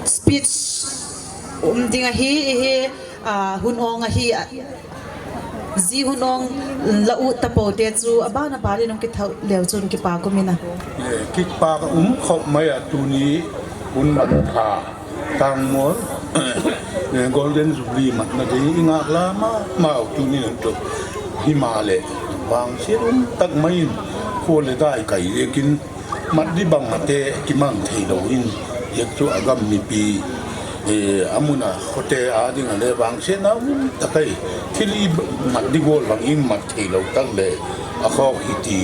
Speech um ding ahi, ihi, ah, hun ong ahi, ah, ji hun ong la u tapo te chu, aban aban in ong kithau leu chun kipa kumin a. Eh, kipa ka um khop mai a tuni hun man tha. Tangmol, eh, Golden Jubilee matna ding i ngah la ma, mau tuni nang to. Himale, vangset um tak mai in, khol le dai kai lekin, mat di bang mate kimang thei lo in, hiak chu a gam mipi, eh, a mun a khote a ding a le vangsetna um tak ai, thil i mat di gol bang in mat thei lo tak le, a khok hi ti,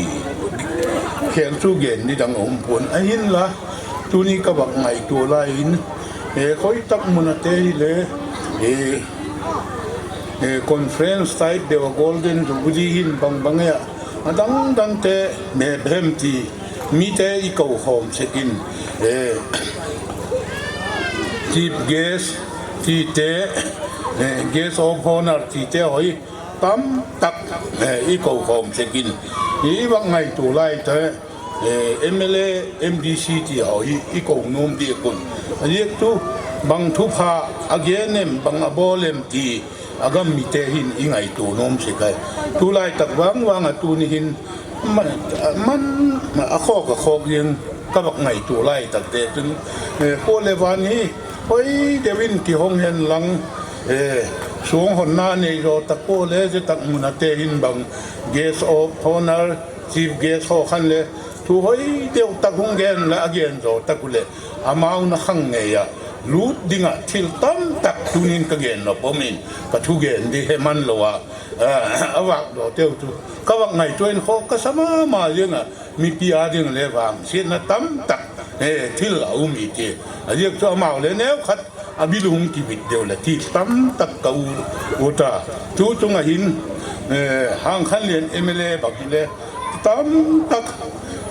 khel chu gen di dang um pon, ahin la, Tuni ka bak ngaito lai in, eh, khoi tak mun a te hi le, eh, eh, conference type deu a Golden Jubilee hin bang bang e a, a dang dang te me bhem ti, mi te i ko khom sek in, eh, chief guest ti te, eh, guest of honor ti te hoi, Tam tak, eh, i ko khom sekin, i vak ngaito lai te, eh, M L A, M D C ti ho i, i ko nom di kun. A diak tu, bang thupha a gen em, bang a bol em ti, a gam mite hin i ngaito nom se kai. Tulai tak vang vang a tuni hin, man, man, a khok a khok jeng ka vak ngaito lai tak te tun, eh, ko le van hi, hoi deuin kihong hen lang, eh, suang honna nei zo tak ko le, ze tak mun a te hin bang guest of honor, chief guest ho khan le, thu hoi deu tak hung gen le, a gen zo tak u le, amau na khang ngei a, lut ding a thil tam tak tunin ka gen nop um in, ka thu gen di he man lo a, eh, a vak do teu tu. Ka vak ngaito in kho ka sa mama jeng a, mipi a ding le vangsetna tam tak, eh, thil a um i ti. A diak chu amau le neu khat a bil hung kibit deu le thil tam tak ka u, u ta. Tu tung a hin, eh, Hangkhanlian M L A bang hi le tam tak,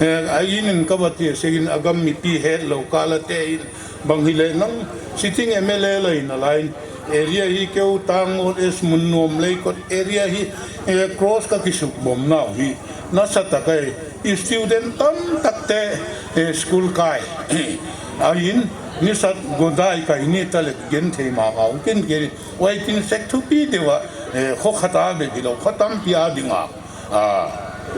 eh, a in in ka va ti sekin a gam mipi het lo ka la te in bang hi le nang sitting M L A lai na lai area hi keu Tangmol S Munnuam Leikot area hi, eh, cross ka kisuk bom nau hi. Nasa tak ai, i student tam tak te, eh, school kai. A in, ni sat go dai kai ni ta le gen thei ma ma u kin ke, wai tin sek thupi deu a, eh, kho khat a be di lo, kho tampi a ding a. A,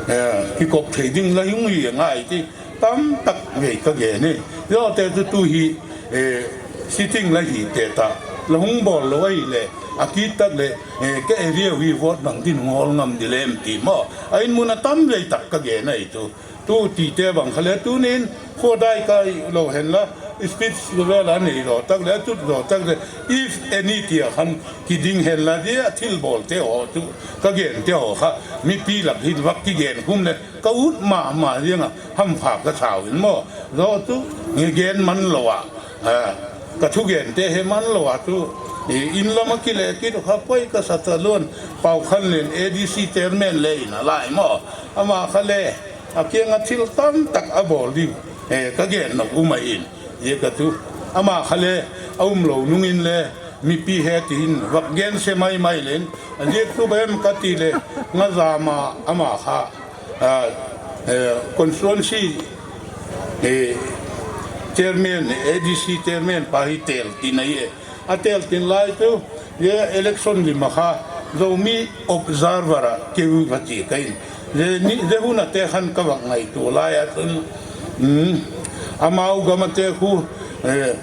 eh, kikop thei ding la hung hi ngai ti. Tam tak ngei ka gen e. Zo te tu tu hi, eh, sitting la hi te ta. La hung bol lo ai le, a ki tak le, eh, ka area hi vote bang din ngol ngam di lem ti mo. A in mun a tam vei tak ka gen ai tu. Tu ti te bang kha le tunin, kho dai kai lo hen la, speech lo ve la nei lo tak le, tut lo tak le, if any ti a khan ki ding hen la di a thil bol te ho tu, ka gen te ho kha, mipi lak hin vak ki gen khum le, ka ut ma ma jeng a, hampha ka sau in mo. Zo tu, nge gen man lo a, eh, ka thu gen te he man lo a tu, eh, in lam a ki le ki tu kha poi ka sa ta lon, Paukhanlian A D C chairman le in a lai mo. Ama kha le, a kiang a thil tam tak a bol ding, eh, ka gen nop um a in, ye ka tu. Ama kha le, a um lo nung in le, mipi he ti hin, vak gen se mai mai len, a diak tu ba em ka ti le, nga za ma ama kha, ah, eh, constituency, eh, chairman, A D C chairman pa hi tel tin ai e. A tel tin lai tu, ye election li ma kha, Zomi observer a keu va ti ka in. Ze ni, ze hun a te khan ka vak ngaito lai a tun, hmm, amau gam a te khu, eh,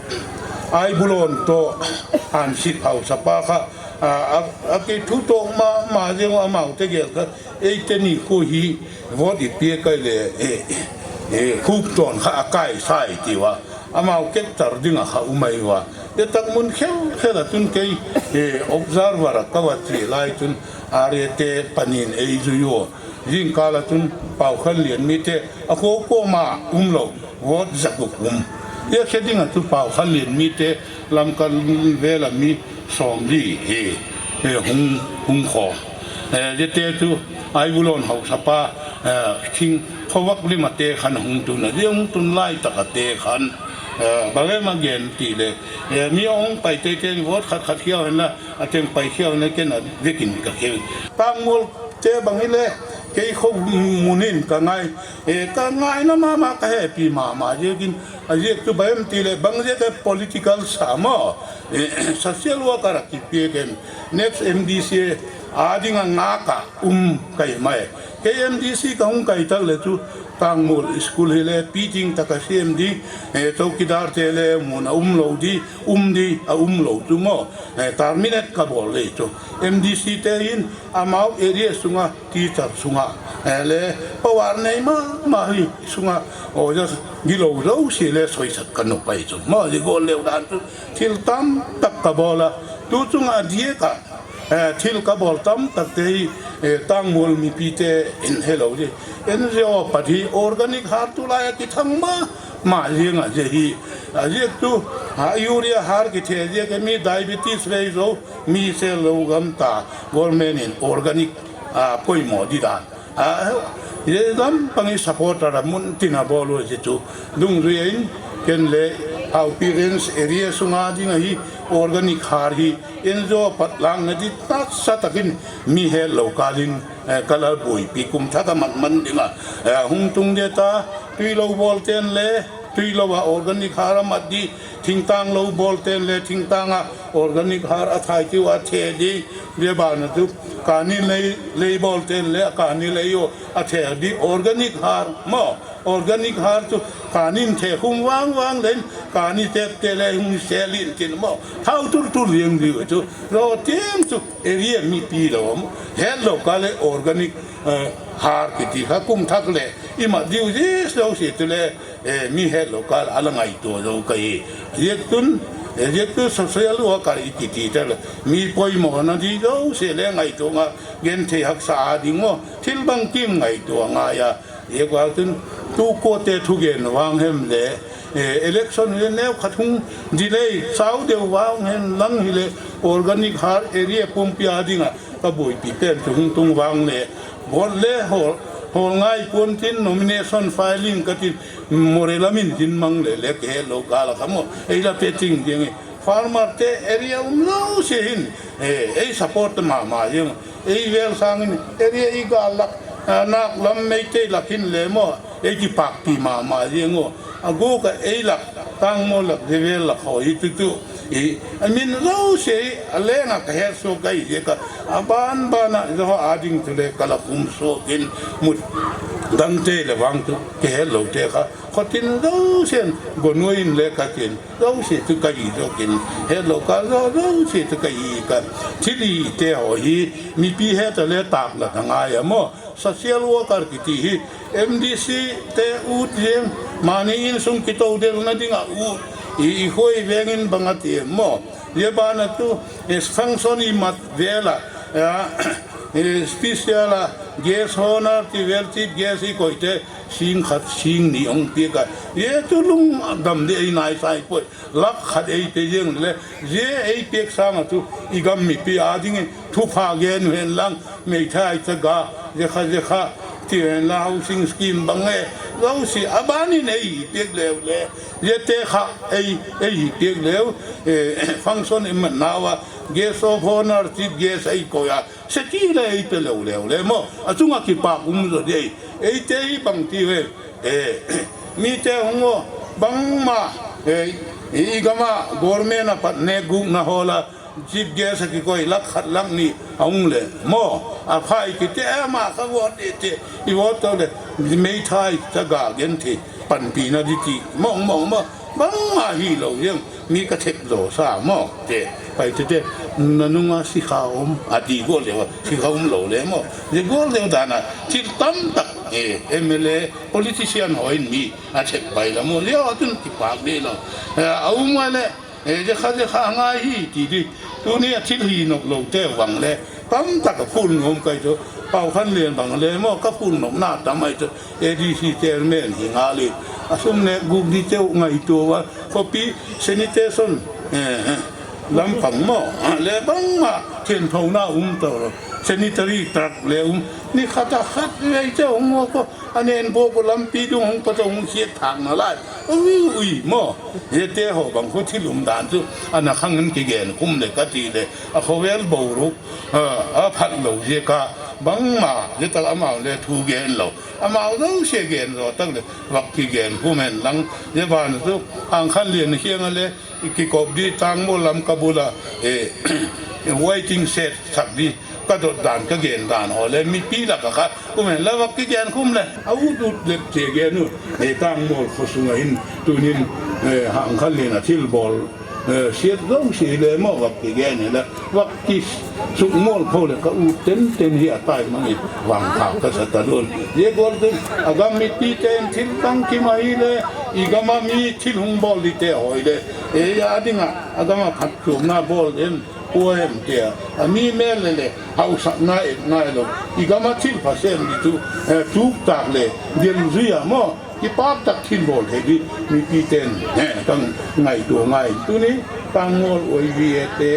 Aibulon to Hansik Haosa pa kha, a, a, a ki thu to ma, ma jeng amau te gel ka, ei te ni khu hi vote i pia kai le, eh, eh, khup ton kha a kai sai ti va. Amau kek tar ding a kha um ai va. Te tak mun khel khel a tun kei, eh, observer a ka va ti lai tun, are te panin ei zui yo. Jingkal a tun Paukhanlian mite a kho kho ma um lo, vote za gup um. Ye khe ding a tu Paukhanlian mite Lamka vel a mi som li hi, hi hung, hung kho. Eh, ye te tu Aibulon Haosa pa, eh, King Khovak lim a te khan hung tun a, ye hung tun lai tak a te khan, eh, ba ve ma gen ti le, eh, mi ong pai te te vote khat khat hiau hen la, a teng pai hiau na ken a vekin ka keu. Tangmol te bang hi le, kei kho mun in ka ngai, eh, ka ngai na ma ma ka he pi ma ma ye kin, a ye tu ba em ti le, bang ye te political sa mo, eh, social worker a ki pi ken, next M D C a ding a nga ka um kai mai. Kei M D C ka hung kai tak le tu, Tangmol school hi le, pi ting ta ka C M D, eh, chowkidar te le, mun a um lo di, um di, a um lo tu mo. Eh, terminate ka bol le chu. M D C te hin amau area sunga, teacher sunga, eh, le power nei ma, ma hi sunga, o ja gilo lo si le soisat ka no pai chu. Mo ji gol leu dan chu thil tam tak ka bol a. Tu chunga dia ka, eh, thil ka bol tam tak te hi, eh, Tangmol mipi te in hello ji. N G O party organic har tu lai a ki thang ma, ma jeng a je hi. A je tu, ha, urea har ki the je ke mi diabetes vei zo, mi se lo gam ta, government in organic, a, poimo di dan. A, ye dam pangi supporter a mun tin a bol u je tu. Dungjui in, ken le, Haupi Range area sunga ding a hi, Organic har hi N G O a pat langna di nasa takin mi hetlou kalin, eh, ka la boipi kum thak a mat man dinga, eh, hung tung dia ta, tui lou bol ten le, tui lou a organic har a mat di, thingtang lou bol ten le, thingtang a organic har a thai tiu a the di, dia bana tu, kani lei, lei bol ten le, kani lei o a the di, organic har mo. Organic har chu kanin the khum vang vang len, kani tep te le hung sel in tin mo. Thau tul tul jeng diu chu. Lo tiang chu area mipi lou mo. Hetlou kah le organic, eh, har kiti kha kum thak le. Ima diu jis lou si tu le, eh, mi hetlou kah le ala ngaito jou kahi. Jek tun, eh, jek tu social worker i kiti te le. Mi poimo na di jouse le ngaito nga genthei haksa a ding mo. Thil bang kim ngaito nga ya. Hijeh a chun, tu kote thugen vang hem le, eh, election hi neo khat hung delay, sao deu vang hen lang hile, organic har area pumpi a dinga, ka boipi pen chu hung tung vang le, vote le hol, hol ngai pon tin nomination filing ka tin, Moreh lam in tin mang le, le ke lo ka la ka mo, ei la pe ting ding e. Farmer te area um jouse hin, eh, ei support mama jeng. Ei vel sangin area i gal lak, ah, nak lam Meitei lak hin le mo. Ei kipakpi mama jeng o. A gu ka ei lak, Tangmo lak, Devel lak ho hi tutu. I, a min jouse a lenga ka het so kai je ka. A ban bana jo a ding tu le ka la kum so kin mut. Dang te le vang tu ke het lo te kha. Khotin jousen gonuin le ka tin. Jouse chu ka i jo kin, hetlou kah jo, jouse chu ka i kan. Thil i te ho hi, mipi het a le tak la na ngai a mo. Social worker kiti hi, M D C te ut jeng, mani insung kitou del na ding a ut. I, i hoi veng in bang a ti mo. Ye bana tu, eh, function i mat vel a, eh, eh, special a, guest honor ti vel ti guest i koi te, sing khat, sing ni ong pi ka. Ye tu lung dam de ei nai sai poi. Lak khat ei pe jeng le, je ei pek sang a chu, i gam mipi a dingin, thupha gen u hen lang, meithai chaga, je kha, je kha, ti hen la housing scheme bang e, jouse, a banin ei pek leu le, je te kha, ei, ei pek leu, eh, function i man nau a, guest of honor, chief guest ei koi a, seki le ei pe leu leu le mo, a chunga kipak um jo de, ei te i bang ti ve, eh, mi te hung o, bangma, eh, i gama government a pat ne guk na hola, chief guest a kikoi lak khat lak ni a hung le mo. A phai kiti e ma ka vote te, i vote to le, meithai chaga genthei panpi na di ti. Mong mong mo. Bang ma hi lo jeng, mi ka thep lo sa mo. Te, pai te te, na nunga sikha um, a ti go le, sikha um lo le mo. Je go le dana, thil tam tak, eh, M L A, politician ho in mi, a thep pai la mo. Le o tun kipak de lo. Eh, a um le, Eh, je kha, je kha ngai hi ti di. Tuni a thil hi nok lo te vang le. Tam tak a phul nom kai to. Pau khan len bang le mo ka phul nom na tam ai to. A D C chairman hi nga le. A sum ne guk di teu ngai to va. Copy sanitation. Eh, eh. Lam pang mo. Ah, le bang ma. Chen thau na um to lo. Sanitary truck le um. Ni khat a khat le te um mo ko. Anen bo ko lampi dung hung pa to hung siat thak na lai. Ui, ui, mo. Ye te ho bang khu thil um dan chu. Ana khang in kigen khum le ka ti le. A khovel bo ru. A, a phat lo je ka. Bang ma, je tak amau le thu gen lo. Amau lo se gen lo tak le. Vak kigen khum hen lang. Je ban chu. Ang khan lien hiang le. I kikop di Tangmo lam ka bula, eh, waiting shed sak di, ka dot dan, ka gen dan ho le, mipi la ka kha, kum hen la vak kigen khum le, a ut ut le che gen u, eh, Tangmo kho sunga hin, tunin, eh, hang khan lien a thil bol, eh, siat jouse le mo vak kigen le, vak ki suk mol pho le ka u ten ten hi a tai mang i vang kha ka sa ta lon. Ye gol ten a gam mipi ten thil bang ki ma hi le, i gam a mi thil hung bol di te hoi le, e ya ding a, a gam a phat chom na bol em, po em te a, a mi mel le le, hausak na et na lo, i gam a thil pha sem di tu, eh, tuk tak le, gel zui a mo, kipak tak thil bol thei di, mipi ten, eh, kang ngaito ngai. Tuni, Tangmol Y V A te,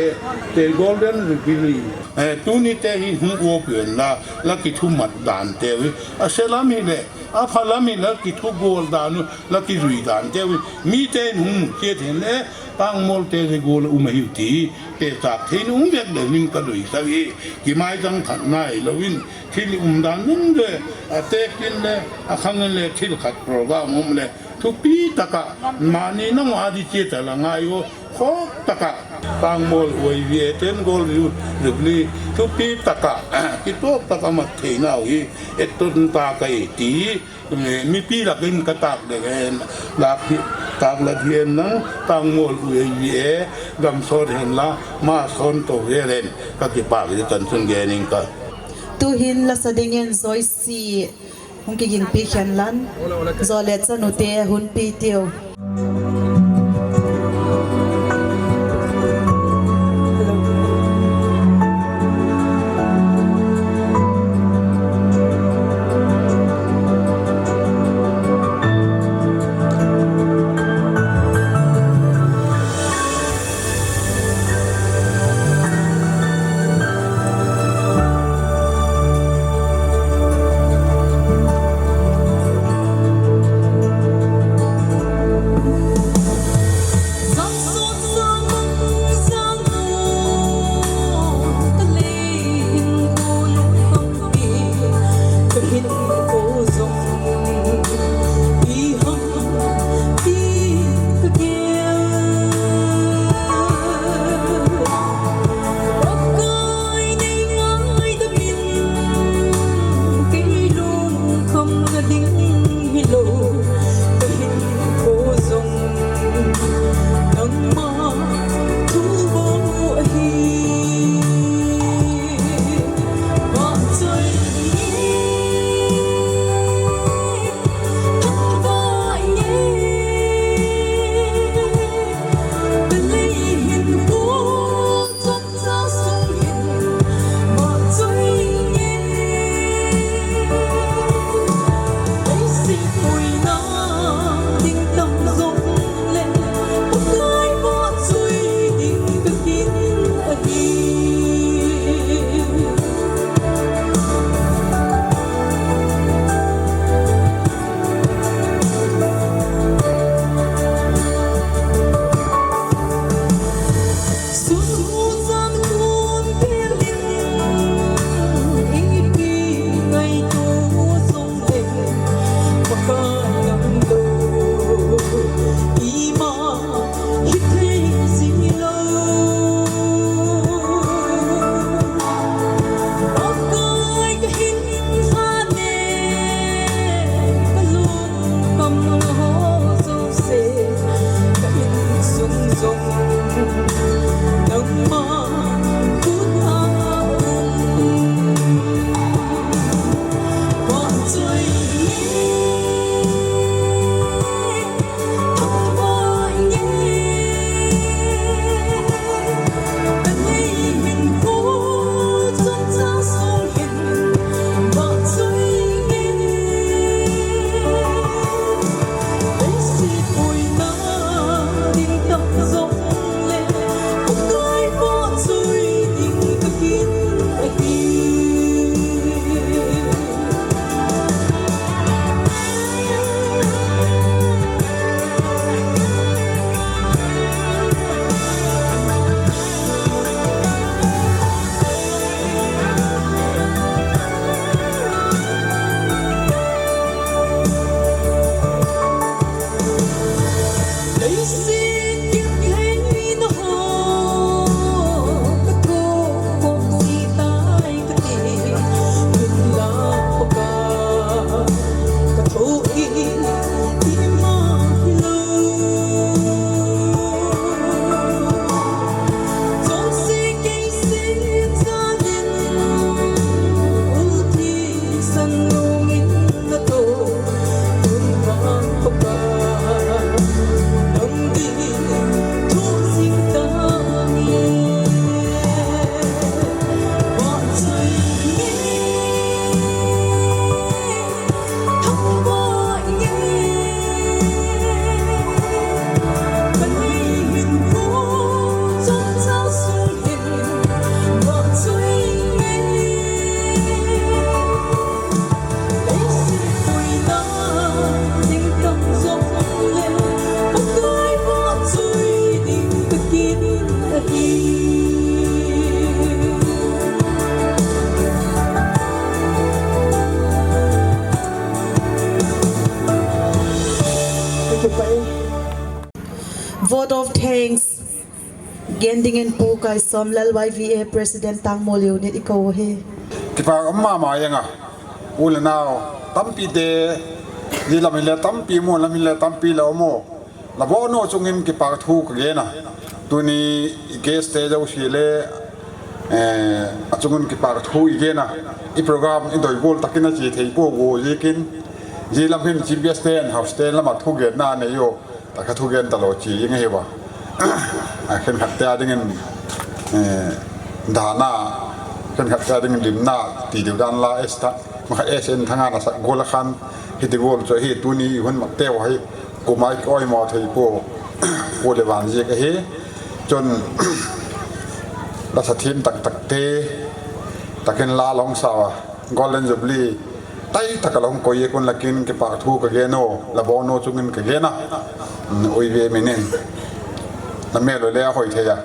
te Golden Jubilee. Eh, tuni te hi hung uap pen la, la kithumat dan te ui. A selam hi le, a phalam hi la kithugol dan u, la kijui dan te ui. Mi te hung mu che then le, Tangmol te je gol um ahiu ti. Te tak thein um vek le min ka lui sa ui. Kimai jang that nai lo in. Thil um dan min le, a te kin le, a khang le, thil khat program um le. Thupi taka, mani nang a di che ta la ngai o, khok taka, Tangmol Y V A ten Golden Jubilee, thupi taka, kitok taka mat thei nau hi, etton ta ka e ti, eh, mipi lakin ka tak le hen, lak hi, tak la hian nang, Tangmol Y V A, gam sot hen la, ma son to ve len, ka kipak di tan sun ge ning ka. Tuhin la sa dingin Joyce Hung kigingpi khen lan, zo le chanu te hun pi tiu. Vote of thanks. Gen dingin Pu Kaisomlal Y V A President Tangmol Unit i kou hi. Kipa um mama jeng a. U le nau tampi te, ji lam hi le tampi mo, lam hi le tampi le mo. La bon u chungin kipa thu ka gen a. Tuni i guest te jouse le, eh, a chungin kipa thu i gen a. I program i doi gol takin a chi thei po go jikin. Ji lam hin G B S ten house ten lama thu gen na nei u. Ta ka thu gen ta lo chi jing hi ba. A khen khat te a dingin, eh, dana, khen khat te a dingin limna, ti deu dan la S ta. Ma kha S N Thanga na sak gol a khan, hi ti gol chu hi tuni hun mak te wa hi. Kumai ki oi mo thei po, po le van jik ahi. Chun, la sa thim tak tak te, takin la long sawa, Golden Jubilee, tai tak a long koi e kun lakin kipa thu ka gen u, la bon u chungin ka gen a. Mm, ui ve minin. Na mel u le a hoi thei a.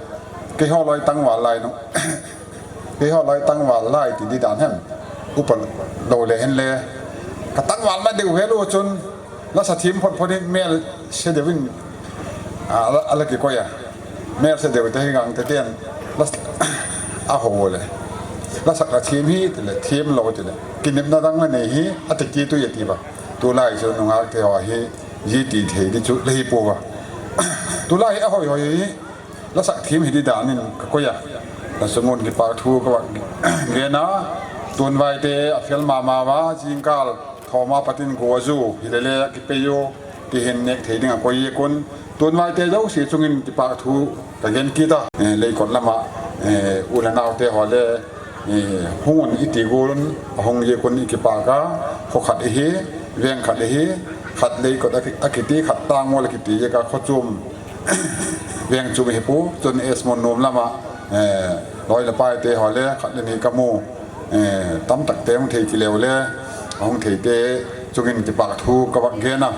Kei ho loi tangval lai no. Kei ho loi tangval lai ti di dan hem. Upan lo le hen le. Ka tangval ma deu hel u chun. La sa thim phot phot in mel se deu in. A, la, la ki koi a. Mel se deu te hi gang te ten. La s-, a ho le. La sak la thim hi ti le, thim lo ti le. Kinepna dang la nei hi, a ti ki tu ye ti ba. Tu lai chu nungak te ho hi, ji ti thei di chu le hi po ba. Tu lai hi a hoi hoi hi. La sak thim hi di danin ka koi a. La sungun kipa thu ka va gen a. Tun vai te a fel mama va, jingkal thoma patin go a ju, hi le le ki pe u, ti hin nek thei ding a koi e kun. Tun vai te jouse chungin kipa thu ka gen kit a. Eh, Leikot lama, eh, u le nau te ho le, eh, hung un i ti gol un, a hung e kun i kipa ka, kho khat i hi, veng khat i hi, khat Leikot a ki-, a kiti, khat Tangmol a kiti e ka kho chum. Veng chu mi hi pu, chun S Mon nom lama, eh, loi le pai te ho le, khat le ni ka mu, eh, tam tak te hung thei ki leu le, hung thei te, chungin kipa thu ka va gen a.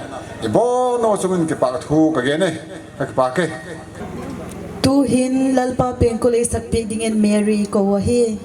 I bon u chungin kipa thu ka gen e, ka kipa ke. Tu hin Lalpa pengkul ei sak pek dingin Mary kou ahi.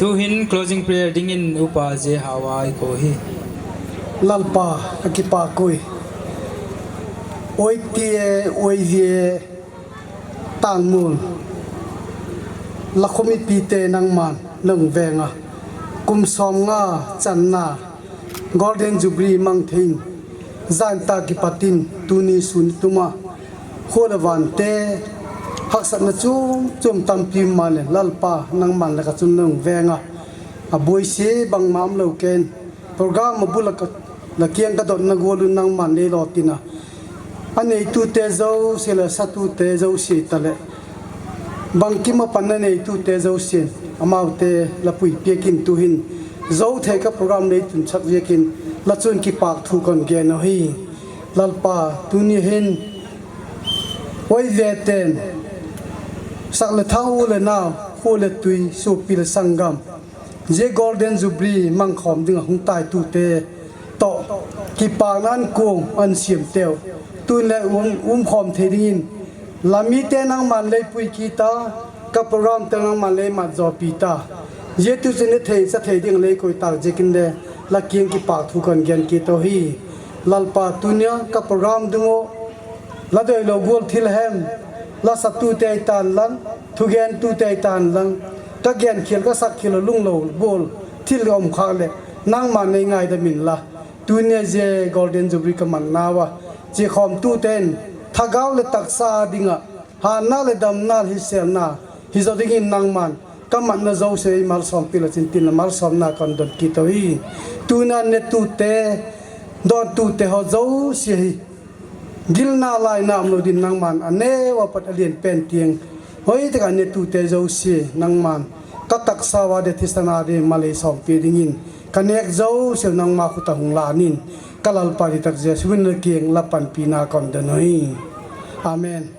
Tuhin closing prayer dingin Upa J. Hawa i kou hi. Lalpa, ka kipah koi. Oi tie, oi vie, tangmul. La khomipi te nangman nang venga. Kum som nga channa Golden Jubilee mang thein. Zan ta kipatin tuni sun tuma. Khua le van te haksatna chum chum tampi um male Lalpa nangman le ka chun nang venga. A buai si bang mam lo ken. Program a bula ka la kiang ka dot na golu nangman le lo tina. A nei tu te zo se le sa tu te zo si ta le. Bang kima pan na nei tu te zo sin. Amau te la pui pia kin tuhin. Zo thei ka program nei tun chak via kin. La chun kipak thu kon gen o hi. Lalpa tuni hin. Oi ve ten. Sak le thau le nau. Khu le tui. Supi le sangam. Zia Golden Jubilee mang khom ding a hung tai tu te. To. Kipak nan kung an siam teu. Tun le um, um khom thei dingin. La mi te nangman lei pui kita. Ka program te nangman lei mat zo pi ta. Zia tu zin le thei sa thei ding lei koi tak zia kin le. La kiang kipak thu kon gen kito hi. Lalpa tunia ka program dungo. La doi lo gol thil hem. La sa tu te tan lang. Thu gen tu te tan lang. Ka gen khil ka sak khil lung lo gol. Thil om khak le. Nangman nei ngai da min la. Tunia zia Golden Jubilee ka man nawa. Zia khom tu ten. Thagau le taksa dinga. Hanna le damna hi selna. Hi zo dingin nangman. Ka matna zo se mal som pi la chin tin la mal som na kon don kito hi. Tuna ne tu te. Don tu te ho zo se hi. Gilna laina um lo din nangman a neu a pat a lian pen tiang. Hoi taka ne tu te zo si nangman. Ka taksa wa de thisana de malei som pi dingin. Ka nek zo si nangma khuta hung la nin. Ka Lalpa di tak Jesu min na kiang la pan pi na kon de noi. Amen.